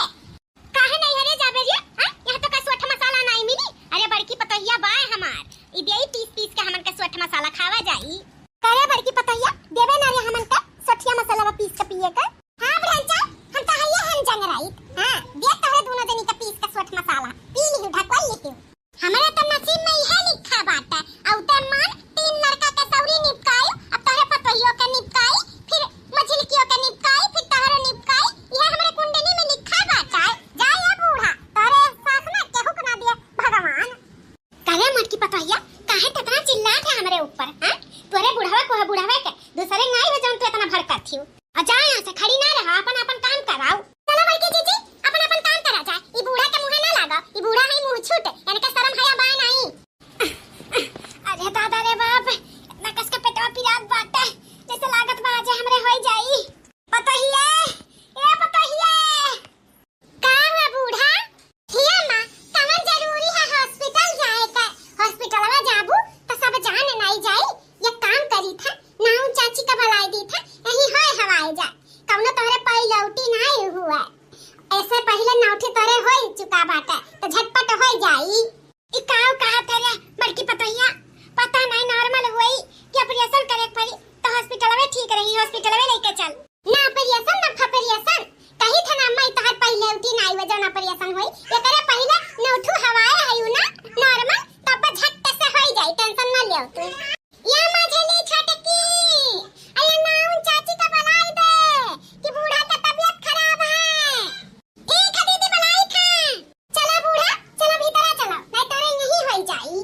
काहे नैहरे जाबे रे? हाँ? यहाँ तो का सोठ मसाला नाई मिली। अरे बड़की पतोहिया बाय हमार, ई देई पीस पीस के हमन के सोठ मसाला खावा जाई। करे बड़की पतोहिया, देबे ना रे हमन के सोठिया मसाला पीस के पिए के? हाँ बुढ़ांचा, हम तो हइये हन जंगराइत। हाँ, दे तोहरे दोनों जनी के पीस के सोठ मसाला, पी लिहू, ढकवल लिहू। हमरे तो नसीब में इहे लिखा बाटे। अउते मान तीन लड़का के सौरी निपकाई, अब तोहरे पतोहियो के निपकाई, फिर मझिलकियो के निपकाई, फिर तोहरो निपकाई। इहे हमरे कुंडली में लिखा बाटे। जा ये बूढ़ा, तोहरे एहसास ना केहू के ना दिए भगवान। काहे मोटकी पतोहिया, काहे ततना चिल्लात है हमरे ऊपर, हाँ? तोहरे बुढ़वा को है बुढ़वे के, दूसरे नाई हो जौन तू इतना भड़कत हियो। आ जा यहाँ से, खड़ी ना रहा, अपन, अपन काम कराओ। चलो बड़की जीजी, अपन, अपन काम करा जाए। ई बूढ़ा के मुँहे ना लागो, ई बूढ़ा है मुँह छूट, इनके शरम हया बाय नहीं। अरे दादा रे बाप, इतना कस के पेटवा पिरात बाटे, जैसे चलाई दी था, यही होए हवाई जा, कौनो तोहरे पइलौटी नाई हुआ। ऐसे पहिले नौठी तोहरे होई चुका बाटे, तो झटपट होई जाई। ई काव कहत है रे बड़की पतोहिया, पता नहीं normal होई कि operation करे के पड़ी, तो hospital में ठीक रही, hospital में लेके चल। ना operation ना फपरेशन, कही थे ना मैं तोहर पहिले उठी ना आई वजन operation होई, एकरे पहिले नौठू हवाए है ना normal, तब झट से होई जाई, tension ना लेव तू। या मझली छोटकी, अरे नाउन चाची का बुलाई दे कि बूढ़ा का तबीयत खराब है। ठीक है दीदी, बुलाई था। चला बूढ़ा, चला भीतर आ चला, नहीं तोरे यही होई जाई।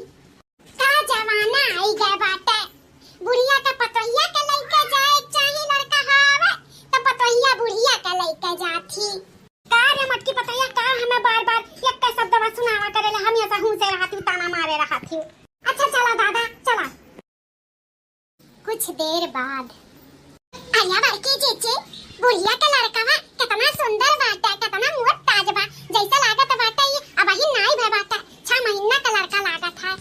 का जमाना आई गए बाटे, बुढ़िया का पतोहिया के लइके जाए चाही लड़का हवे, तो पतोहिया बुढ़िया के लइके जाथी। का रे मोटकी पतोहिया, का हमें बार बार एक शब्दवा सुनावा करेले, हम ऐसा हूँ से रहती हूँ, ताना मारे रहती हूँ। अच्छा चला दादा, चला। कुछ देर बाद। अरे बड़की जीजी, बुढ़िया के लड़कवा कितना सुंदर बाटे, कितना मोट ताज बा, जैसे लागत बाटे ये अबही नाई भे बाटे, छह महीना का लड़का लागत है।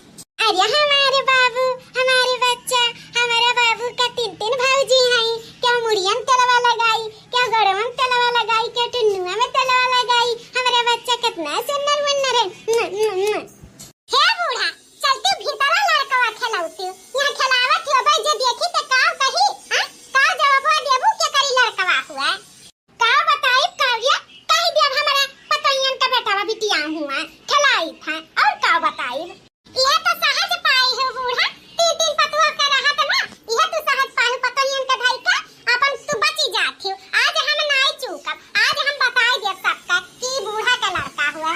अरे हमारे बाबू, हमारे बच्चा, हमारे बाबू का तीन तीन भौजी हैं, क्या मुड़िया में तेलवा लगाई, क्या गड़वा में तेलवा लगाई, क्या टुन्नुआ में तेलवा लगाई, हमारे बच्चा कितना सुंदर मुन्नर है। मुआ, मुआ, मुआ। हे बूढ़ा, चलती भीतरा लड़कवा खेलौती, यहाँ खेलावत हो भाई, जे देखी ते का कही, हाँ? का जवाबवा देबू के करी लड़कवा हुआ? का बताइब काव्या, कही देब हमारे पतोहियन का बेटवा बिटिया हुआ, खेलाई था, और का बताइब? यह तो सहज पाई हो बूढ़ा, तीन तीन पतुआ के रहत ना, यह तू सहज पाई हो पतोहियन के धई के, अपन तू बची जात हो। आज हम नाई चूकब, आज हम बताई देब सबका कि बूढ़ा का लड़का हुआ।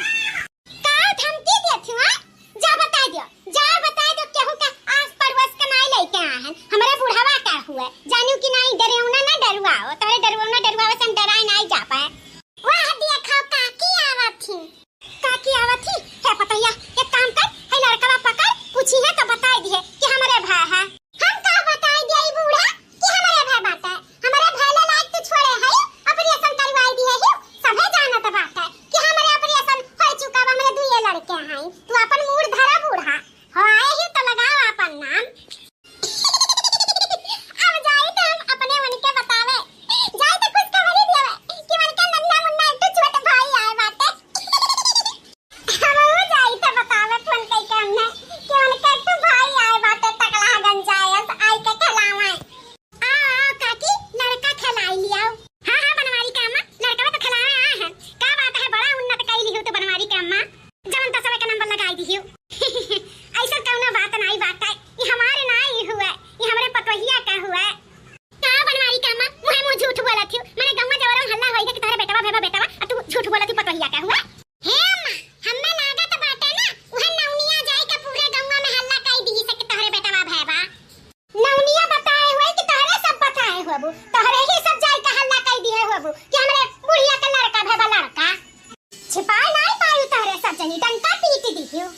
का धमकी देत हुआ? जा बताई दियो, जा बताई दियो, केहू के आस पड़ोस के नाई लइके आए हैं। हमरे बुढ़वा का हुए, जानियो कि नाई डरेवना ना डरुआओ, तोरे डरेवना डरुआवे से हम डराए नाई जा पाए। वाह देखो काकी आवत ही। काकी आवत ही? हे पतैया, एक काम कर, है लड़कवा पकड़, पूछी है तो बताई दिए कि हमरे भाई है। हम का बताई दिए ई बूढ़ा कि हमरे भाई बाटे? हमरे भाई ला लायक तू छोड़े है, operation करवाई दिए ही, सभे जानत बाटे कि हमरे operation हो चुका बा, हमरे दुइये लड़के हैं। तू अपन मूड़ धरा बूढ़ा, हो आए ही तो लगाओ अपन नाम। अब जाई तो हम अपने उनके बतावे, जाई तो खुशखबरी देवे कि उनके नन्ना मुन्ना एक ठो छोट भाई आए बाटे। हमहू जाई त बतावे फोन कइके हमने कि उनके एक ठो भाई आए बाटे टकला गंजायस, आई के खेलावे। आओ, आओ काकी, लड़का खेलाई लियाओ। हाँ, हाँ, बनवारी का अम्मा, लड़का तो खेलावे आए हैं। का बात है, बड़ा उन्नत कई लिहू तो बनवारी का अम्मा, जवन दसवे का नंबर लगाई दिहू। ऐसा कौनो बात नाई बाटे, ये हमारे नाई हुए, ये हमरे पतोहिया का हुए। का बनवारी का अम्मा, मुँहे मुँह झूठ बोलत हियो। मने गौवा जवरन हल्ला होई है कि तोहरे बेटवा भेबा बेटवा, आ तू झूठ बोलत हियो पतोहिया का हुआ। हे अम्मा, हम्मे लागत बाटे ना, उहे नौनिया जाई के पूरे गौवा में हल्ला कई दी से कि तोहरे बेटवा भेबा। नौनिया बताए हुए कि तोहरे सब बताए होबू, तोहरे ही सब जाई के हल्ला कई दिए होबू कि हमरे बुढ़िया के लड़का भेबा लड़का। छिपाए नाई पाई तोहरे सब जनी, डंका पीट दिहियो।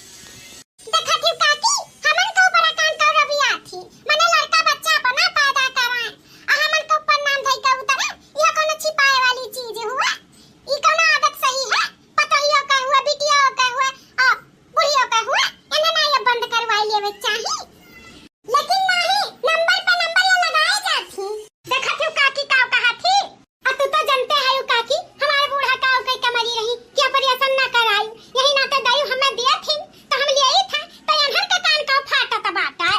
देखत ही काकी, हमन के ऊपर अकान का रवि आथी, मने लड़का बच्चा अपना पैदा कराए, आ हमन के ऊपर नाम धई के उतरे, यह कौनो छिपाए वाली चीज हुआ? ई कौनो आदत सही है? पतोहियो के हुआ, बिटियो के हुआ, आ बुढ़ियो के हुआ, इन्हें ना ये बंद करवाई लेवे चाही। लेकिन नाही, नंबर पे नंबर ये लगाए जाथी। देखत ही काकी का कहत ही? आ तू तो जनते है काकी, हमारे बूढ़ा का कई कमरी रही कि operation ना कराई, यही नाते दयू हमें दिए थी, तो हम लिए ही था, तो इन्हन के कान का फाटत बाटे।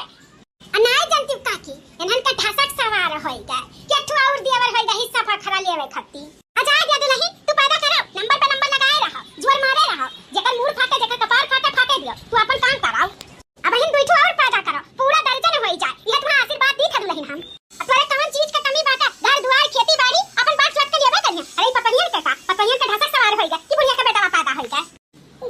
आ नाई जनती काकी, इन्हन के ढसक सवार होई गए, कि एक ठो और देवर होई गए, हिस्सा फखरा लेवे खत्ती। आ जाए दिया दुलही, तू पैदा करो, नंबर पे नंबर लगाए रहो, जोर मारे रहो, जेकर मूड़ फाटे, जेकर कपार फाटे, फाटे दियो, तू अपन काम कराओ। अब हिन दुई ठो और पैदा करो, पूरा दर्जन होई जाए, यह तुम्हारा आशीर्वाद दी था दुलहिन हम। अब तोरे कौन चीज के कमी बाटे? घर दुआर, खेती बाड़ी, अपन बात सोच के लेबे करिए। अरे पतोहियन के का, पतोहियन के ढसक सवार होई गए कि बुढ़िया के बेटवा पैदा होई गए।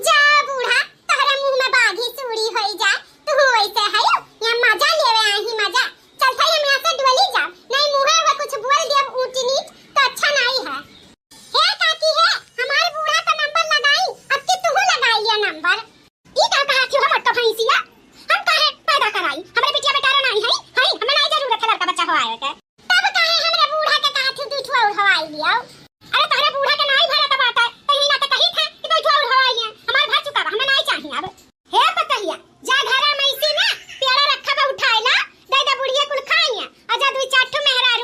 जा बूढ़ा, तोहरे मुंह में बाघी सूड़ी होई जाए, तू वैसे है यो, यहाँ मजा लेवे आई मजा। चल भाई हम यहाँ से डोली जाओ, नहीं मुँहे हुए कुछ बोल दिया ऊंच नीच तो अच्छा नहीं है। हे काकी हे, हमारे बूढ़ा का नंबर लगाई, अब की तू लगाई लिया नंबर। ई का कहा थी हो मोटका भैंसिया? हम काहे पैदा कराई? हमरे बिटिया बेटा रे नाई है, है, हमें नाई जरूरत है लड़का बच्चा हो आए के। तब काहे हमरे बूढ़ा के कहा थी दुई ठो और हवाई लियाओ? अरे तोहरे बूढ़ा के नाई भरत बाटे, तो यही नाते कही था कि दुई ठो और हवाई लिया। हमार भर चुका बा, हमें नाई चाहिए अब। हे पतोहिया, जा घरा में इसी ना, पेड़ा रखा बा उठाए ला, दे दे बुढ़िया कुल खाइए, और जा दुई चार ठो मेहरा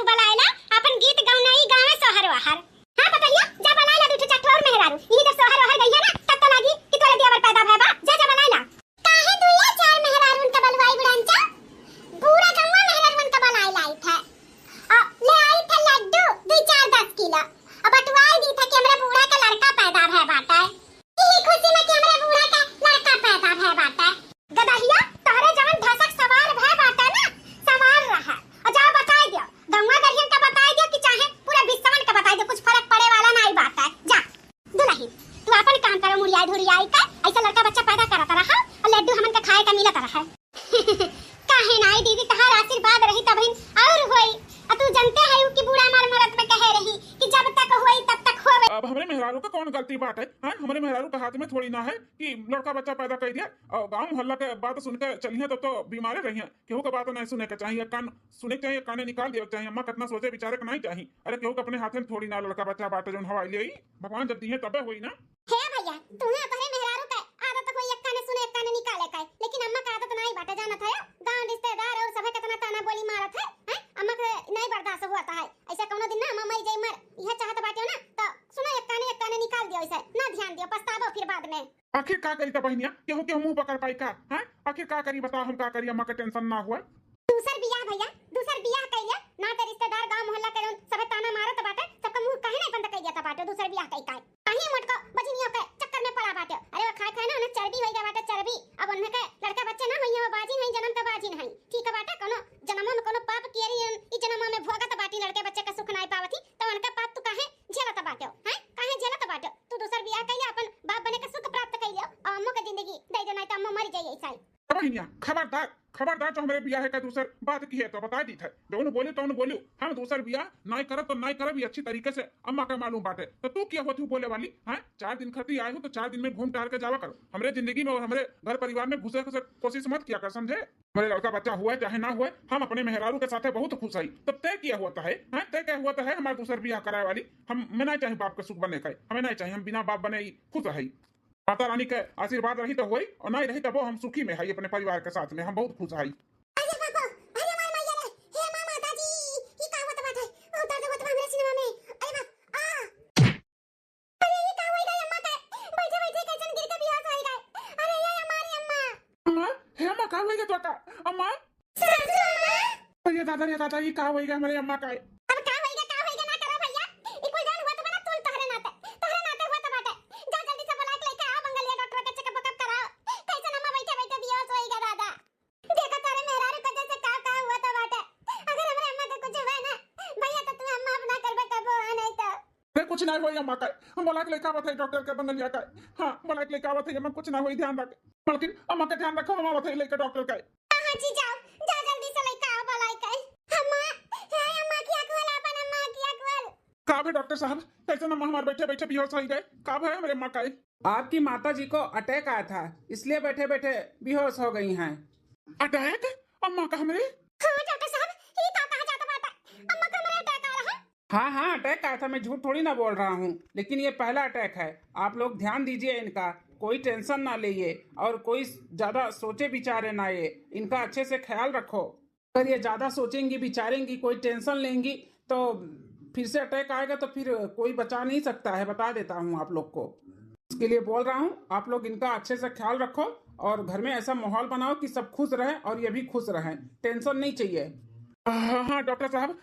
मेहरारू का कौन गलती बाटे? हाँ, हमरे मेहरारू के हाथ में थोड़ी ना है कि लड़का बच्चा पैदा कर दिया और गाँव मोहल्ला के बात सुन के चलिए तो, तो बीमारे रहिए। केहू के बात नहीं सुने के चाहिए, कान सुने के चाहिए, काने निकाल दिए के चाहिए। अम्मा कितना सोचे विचारे के नहीं चाहिए। अरे केहू के अपने हाथे में थोड़ी ना लड़का बच्चा बाटे जौन हवाई ले आई, भगवान जब दिए तबे होई ना। हे भैया, तुम्हें तोहरे मेहरारू के आदत होई एक काने सुने एक काने निकाले के, लेकिन अम्मा का आदत नहीं बाटे, जानत है? गाँव रिश्तेदार और सभे कितना ताना बोली मारत है, हैं? अम्मा के नहीं बर्दाश्त हुआ है। ऐसा कौनो दिन ना अम्मा मरी जाई मर, यह चाहत बाटे ना, तो सुनो एक काने एक काने निकाल दियो, ऐसे ना ध्यान दियो, पछतावो फिर बाद में। आखिर का करी त बहिनिया, केहू केहू मुंह पकड़ पाई का? हैं? आखिर का करी बताओ, हम का करी, अम्मा के टेंशन ना हुआ। दूसर बियाह भैया, दूसर बियाह कइले, ना त रिश्तेदार गांव मोहल्ला के जौन सभे ताना मारत बाटे, सबका मुंह काहे नहीं बंद कइ देत बाटे, दूसर बियाह कइ काहे? काहे मोटको बजनियों के चक्कर में पड़ा बाटे? अरे वो खाए खाए ना उन्हें चर्बी होई गया बाटे, चर्बी। अब उन्हें के लड़के बच्चे ना होइए, वो बाजिन है, जन्म के बाजिन है, ठीक है बाटे? कोनो जन्मों में कोनो पाप किए रही, ई जन्मों में भोगत बाटी, लड़के बच्चे का सुख नहीं पावत ही, तो उनका पाप तू काहे झेलत बाटे, हैं? काहे झेलत बाटे? तू दूसर बियाह कइले, अपन बाप बने के सुख प्राप्त कइले, और अम्मो के जिंदगी दे दे, नहीं तो अम्मो मर जाइए ऐसा ही। ए बहिनिया, खबरदार, खबरदार जो हमरे बियाह का दूसर बात किहे तो बता दीत है। जौन बोलू तौन बोलू, हम दूसर बियाह नाई करब तो नाई करब, ये अच्छी तरीके से अम्मा का मालूम बाटे। तो तू क्या होती हूँ बोले वाली, हैं? चार दिन खातिर आए हो तो चार दिन में घूम टहल के जावा करो। हमरे जिंदगी में और हमरे घर परिवार में घुसे के कोशिश मत किया कर, समझे? हमरे लड़का बच्चा हुआ है चाहे ना हुआ है, हम अपने मेहरारू के साथे बहुत खुश हई। तब तय किया हुआ तो है, हैं? तय किया हुआ तो है हमार दूसर बियाह कराए वाली। हम, मैं ना चाहे बाप के सुख बने का, हमें ना चाहे, हम बिना बाप बने ही खुश हई। माता रानी के आशीर्वाद रही तो होई, और नहीं रही तबो हम सुखी में हई, अपने परिवार के साथ में हम बहुत खुश हई। अरे बाबा, अरे मार मैया रे, हे माँ माता जी, ई का होत बाटे? बहुत दर्द होत बा हमरे सीनवा में। अरे बाप, आ! अरे ई का होई गए अम्मा के? बैठे बैठे कैसन गिर के बेहोश होई गए। अरे ये अम्मा, अरे अम्मा। अम्मा, हे अम्मा, का होई गए तोका? अम्मा? सासू अम्मा? अरे दादा रे दादा, ई का होई गए हमरे अम्मा का? अब का होई गए, का होई गए ना करो भैया। ई कुल जौन होत बा ना, तुल तोहरे नाते, तोहरे नाते होत बाटे। जा जल्दी से बुला के लेके आओ बंगलिया डॉक्टर के, चेकअप वेकअप कराओ। कैसन अम्मा बैठे बैठे बेहोश होई गए दादा। देखा तारे मेहरारू का जैसे का का हुआ था बाटे। अगर हमरे अम्मा के कुछ हुआ ना भैया, तो तू अम्मा अपना करबे कबो आ नहीं तो। अरे कुछ ना होई अम्मा का, हम बुला के लेके आवत है डॉक्टर के बंगलिया का। हाँ, बुला के लेके आवत है अम्मा, कुछ ना होई, ध्यान रख। मलकिन, अम्मा का ध्यान रखो, हम आवत है लेके डॉक्टर का। हाँ, हाँ जी, जाओ, जा जल्दी से लेके आओ बुलाई के। अम्मा, हे अम्मा की अकुल, अपन अम्मा की अकुल। का भे डॉक्टर साहब, कैसे अम्मा हमार बैठे बैठे बेहोश हो गए? का भे हमरे अम्मा का? आपकी माता जी को अटैक आया था, इसलिए बैठे बैठे बेहोश हो गई हैं। अटैक? अम्मा का हमरे? हाँ डॉक्टर साहब, ये का कहा जाता बात है? अम्मा का हमरे अटैक आ रहा है? हाँ हाँ, अटैक आया था, मैं झूठ थोड़ी ना बोल रहा हूँ, लेकिन ये पहला अटैक है। आप लोग ध्यान दीजिए इनका, कोई टेंशन ना लीजिए और कोई ज़्यादा सोचे विचारे ना, ये इनका अच्छे से ख्याल रखो। अगर ये ज़्यादा सोचेंगी विचारेंगी, कोई टेंशन लेंगी तो फिर से अटैक आएगा, तो फिर कोई बचा नहीं सकता है, बता देता हूँ आप लोग को। इसके लिए बोल रहा हूँ, आप लोग इनका अच्छे से ख्याल रखो और घर में ऐसा माहौल बनाओ कि सब खुश रहें और ये भी खुश रहें, टेंशन नहीं चाहिए। हाँ हाँ डॉक्टर साहब,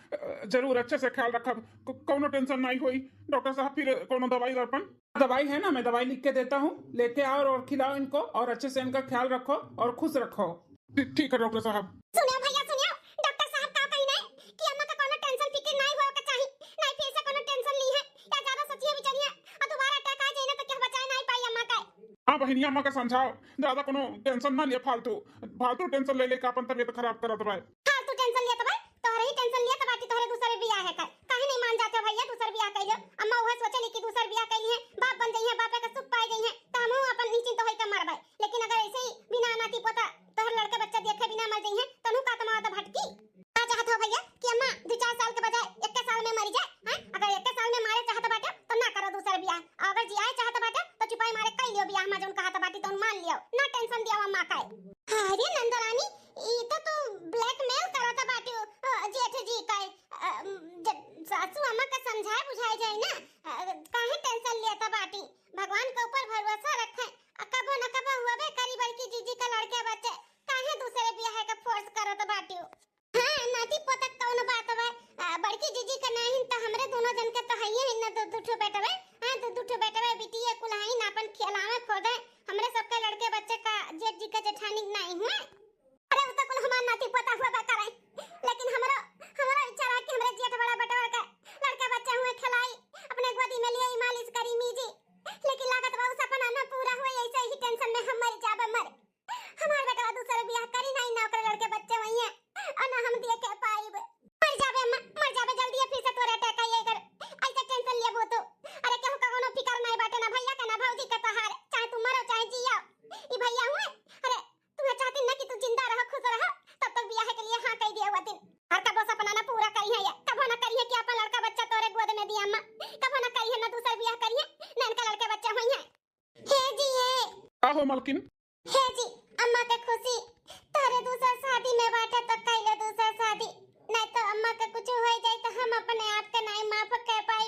जरूर अच्छे से ख्याल रखब, को-, कौनो टेंशन नहीं होई। डॉक्टर साहब फिर कौनो दवाई दर्पण? दवाई है ना, मैं दवाई लिख के देता हूँ, लेके आओ और खिलाओ इनको और अच्छे से इनका ख्याल रखो और खुश रखो। ठी-, ठीक है डॉक्टर साहब। सुनियो भैया सुनियो, डॉक्टर साहब का कही नहीं कि अम्मा का कोनो टेंशन फिकिर नहीं होवे के चाही, नहीं फिर से कोनो टेंशन ली है या ज्यादा सोचिए विचारिए और दोबारा अटैक आ जाए ना तो क्या बचाए नहीं पाई अम्मा का। हाँ बहिनिया, अम्मा का समझाओ, ज्यादा कोनो टेंशन ना लिए फालतू, फालतू टेंशन ले लेके अपन तबीयत खराब करत बाय। फालतू टेंशन लेत बाय, तोहरे ही टेंशन लेत बाटी, तोहरे दूसरे बियाह है का? काहे नहीं मान जाते हो भैया, दूसर बियाह कइले। अम्मा उहे सोचेली कि दूसर बियाह कइली है, बाप बन जइहे, बापे का सुख पाए जइहे, तो हमहू अपन निश्चिंत होई के मरबे। लेकिन अगर ऐसे ही बिना नाती पोता तोहर लड़के बच्चा देखे बिना मर जइहे, तनु का तमावा तो भटकी। का चाहत हो भैया कि अम्मा दो चार साल के बजाय एक साल में मरी जाए, हैं? अगर एक साल में मारे चाहत बाटे तो ना करो दूसर बियाह, और अगर जियाए चाहत बाटे तो चुपाई मारे कई लियो बियाह, अम्मा जौन कहत बाटी तौन मान लियो, ना टेंशन दियो अम्मा का। अरे नंदरानी, ई तो तू ब्लैकमेल करत बाटे, अ, जेठ जी का। अ, जब सासू अम्मा का समझाए बुझाए जाए ना, अ, काहे टेंशन लेता बाटी? भगवान के ऊपर भरोसा रखे, आ कबो न कबो हुआबे करी बड़की जीजी का लड़के बच्चे, काहे दूसरे बियाह के फोर्स करत बाटियो? हाँ, नाती पोतक कौन बात बा? आ, बड़की जीजी का नाहिन त हमरे दोनों जन के तो हइये है ना, दो दो ठो बेटवे। हाँ, दो दो ठो बेटवे बिटिये कुल हइन, आपन खिलावे खोदे, हमरे सबके लड़के बच्चे का जेठ जी के जेठानी नहीं हुए। अरे, उ तो कुल हमार नाती पोता हुआ बा करे, लेकिन हमरो, हमरो इच्छा रहा कि हमरे जेठ बड़ा बटवर के लड़के बच्चे हुए खिलाई, अपने गोदी में लिए मालिश करी मीजी, लेकिन लागत बा उ सपना न पूरा हुए, ऐसे ही टेंशन में हम मर जाबे मर। हमार बेटवा दूसरे बियाह करी नहीं ना, ओकरे लड़के बच्चे हुई हैं, ओ मलकिन। हे जी, अम्मा के खुशी तोहरे दूसर शादी में बाटे तो कइले दूसर शादी, नहीं तो अम्मा के कुछ होइ जाई तो हम अपने आप के नहीं माफ कर पाई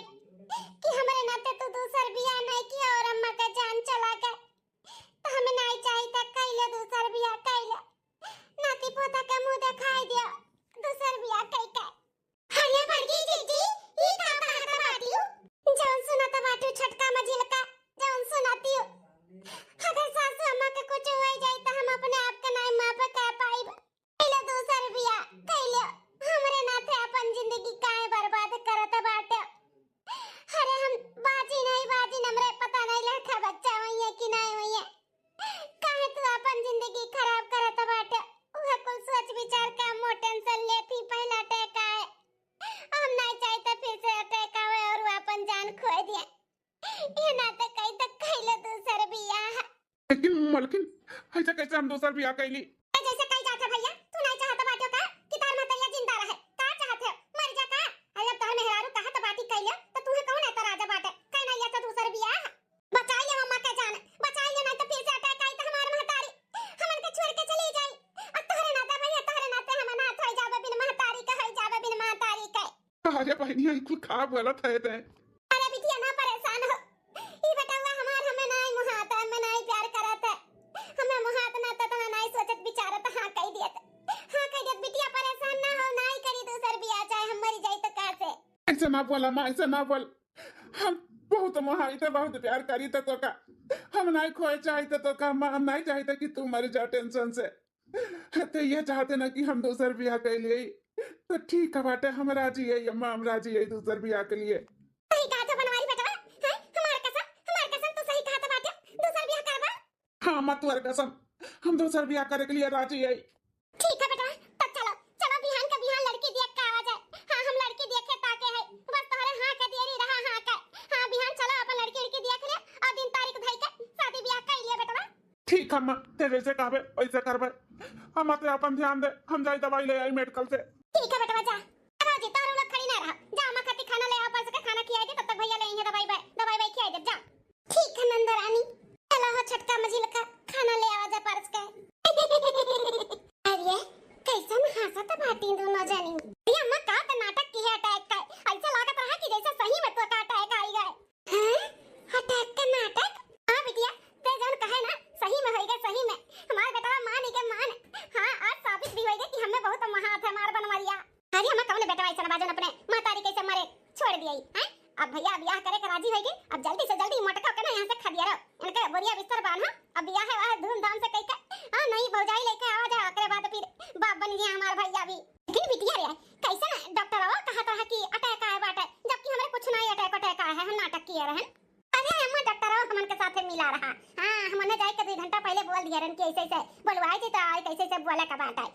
कि हमरे नाते तू दूसर बियाह नहीं किया और अम्मा के जान चला गए। तो हमें नहीं चाहिए था कइले दूसर बियाह कइले, नाती पोता के मुंह दिखाई दिया दूसर बियाह कइ के। अरे बड़की जीजी, ई का कहत बाटियो? जौन सुनत बाटियो छोटका मझिलका, जौन सुनतियो। अगर सासू अम्मा के कुछ होइ जाई त हम अपने आप के नाई माफ कर पाइब। कइले दूसर बियाह, कइले हमरे नाते अपन जिंदगी काहे बर्बाद करत बाटे? अरे हम बाजी नहीं बाजी, हमरे पता नहीं लड़का बच्चा होइए कि नहीं होइए। काहे तू अपन जिंदगी खराब करत बाटे? उहे कुल सोच विचार के हम मोर टेंशन लेत ही पहला अटैक आए। हम नहीं चाहिए तो फिर से अटैक आवे और वो अपन जान खो दिए। ये ना तो कहीं तो कइले दूसर बियाह। लेकिन मलकिन, ऐसा कैसे हम दूसर बियाह कइली? जैसे कही जात है भैया, तू नहीं चाहत बाटो का कि तार महतरिया जिंदा रहे? का चाहत है? मर जा का? अरे जब तार मेहरारू कहत बाटी कइले, तो तुहे कौन एतराज बाटे? कहीं नहीं ऐसा दूसर बियाह। बचाई ले अम्मा के जान, बचाई ले, नहीं तो फिर से अटैक आई तो हमार महतारी हमन के छोड़ के चली जाई। और तोहरे नाते भैया, तोहरे नाते हम अनाथ हो जाबे बिन महतारी के, हो जाबे बिन महतारी के। अरे बहनिया, ई कुल का बोलत है ते? अरे बिटिया ना परेशान हो, ई बेटवा हमार हमें नाई मुहात है, हमें नाई प्यार करत है, हमें मुहात ना तो तना नाई सोचत विचारत हाँ कह दियत, हाँ कह दियत। बिटिया परेशान ना हो, नाई करी दूसर बियाह, चाहे हम मरी जाई तो का से। ऐसे ना बोल अम्मा, ऐसे ना बोल। हम बहुत मोहाइत है, बहुत प्यार करीत है तोका। हम नाई खोए चाहित है तोका अम्मा, हम नाई चाहित है कि तू मर जा टेंशन से। ते ये चाहते ना कि हम दूसर बियाह कइ लिए, तो ठीक है बाटे, हम राजी है अम्मा, हम राजी है दूसर बियाह के लिए। सही कहा था बनवारी बेटवा, हैं? हमार कसम, हमार कसम, तू सही कहा था बाटे, दूसर बियाह करबा? हाँ अम्मा, तुहर कसम, हम दूसर बियाह करे के लिए राजी है। ठीक है बेटवा, तब चलो, चलो बिहान का बिहान लड़की देख के आवा जाए। हाँ, हम लड़की देखे ताके है, बस तोहरे हाँ के देरी रहा, हाँ के। हाँ, बिहान चलो अपन लड़की उड़की देख ले और दिन तारीख धई के शादी बियाह कर लिए बेटवा। ठीक है अम्मा, ते जैसे कहबे वैसे करबे। अम्मा ते अपन ध्यान दे, हम जाई दवाई ले आई मेडिकल से। ठीक है बेटवा, जा। रहो जी, तारू लोग खड़ी ना रहो, जा अम्मा खातिर खाना ले आओ, परस के खाना खियाई दे, तब तक भैया ले आएंगे दवाई बे-, दवाई बे खियाई दे, जा। ठीक है नंदरानी, चलो हो छोटका मझिलका, खाना ले आवा जा परस के। अरे, कैसन हंसत बाटी दोनों जनी। अरे अम्मा, का त नाटक की है अटैक का? ऐसा लागत रहा कि जैसे सही में तो का अटैक आई गए। हैं? अटैक का नाटक? हाँ बिटिया, ते जौन कहे ना, सही में होई गए, सही में। हमार बेटवा मान ही के मान। हाँ, आज साबित भी होई गए कि हमें बहुत महात है हमार बनवरिया। अरे हमें कौन बेटवा ऐसा बा जौन अपने महतारी कैसे मरे छोड़ दिए, हैं? अब भैया बियाह करे के राजी होई गए, अब जल्दी से जल्दी मोटका के ना यहाँ से खदिया रहो। इनके बोरिया बिस्तर बांधा, अब बियाह है वह धूमधाम से कई के, हाँ, नई भौजाई लेके आवा जा, ओकरे बाद फिर बाप बन गया हमार भैया भी। लेकिन बिटिया रे, कैसे ना डॉक्टर वो कहा था कि अटैक आए बाटे, जबकि हमरे कुछ नहीं अटैक अटैक आए है, हम नाटक किए रहन। अरे अम्मा, डॉक्टर वो हमन के साथे मिला रहा। हाँ, हमने जाए के दो घंटा पहले बोल दिया रहन कि ऐसे ऐसे बोलवाए जी तो आए, कैसे ऐसे बोले का बात है।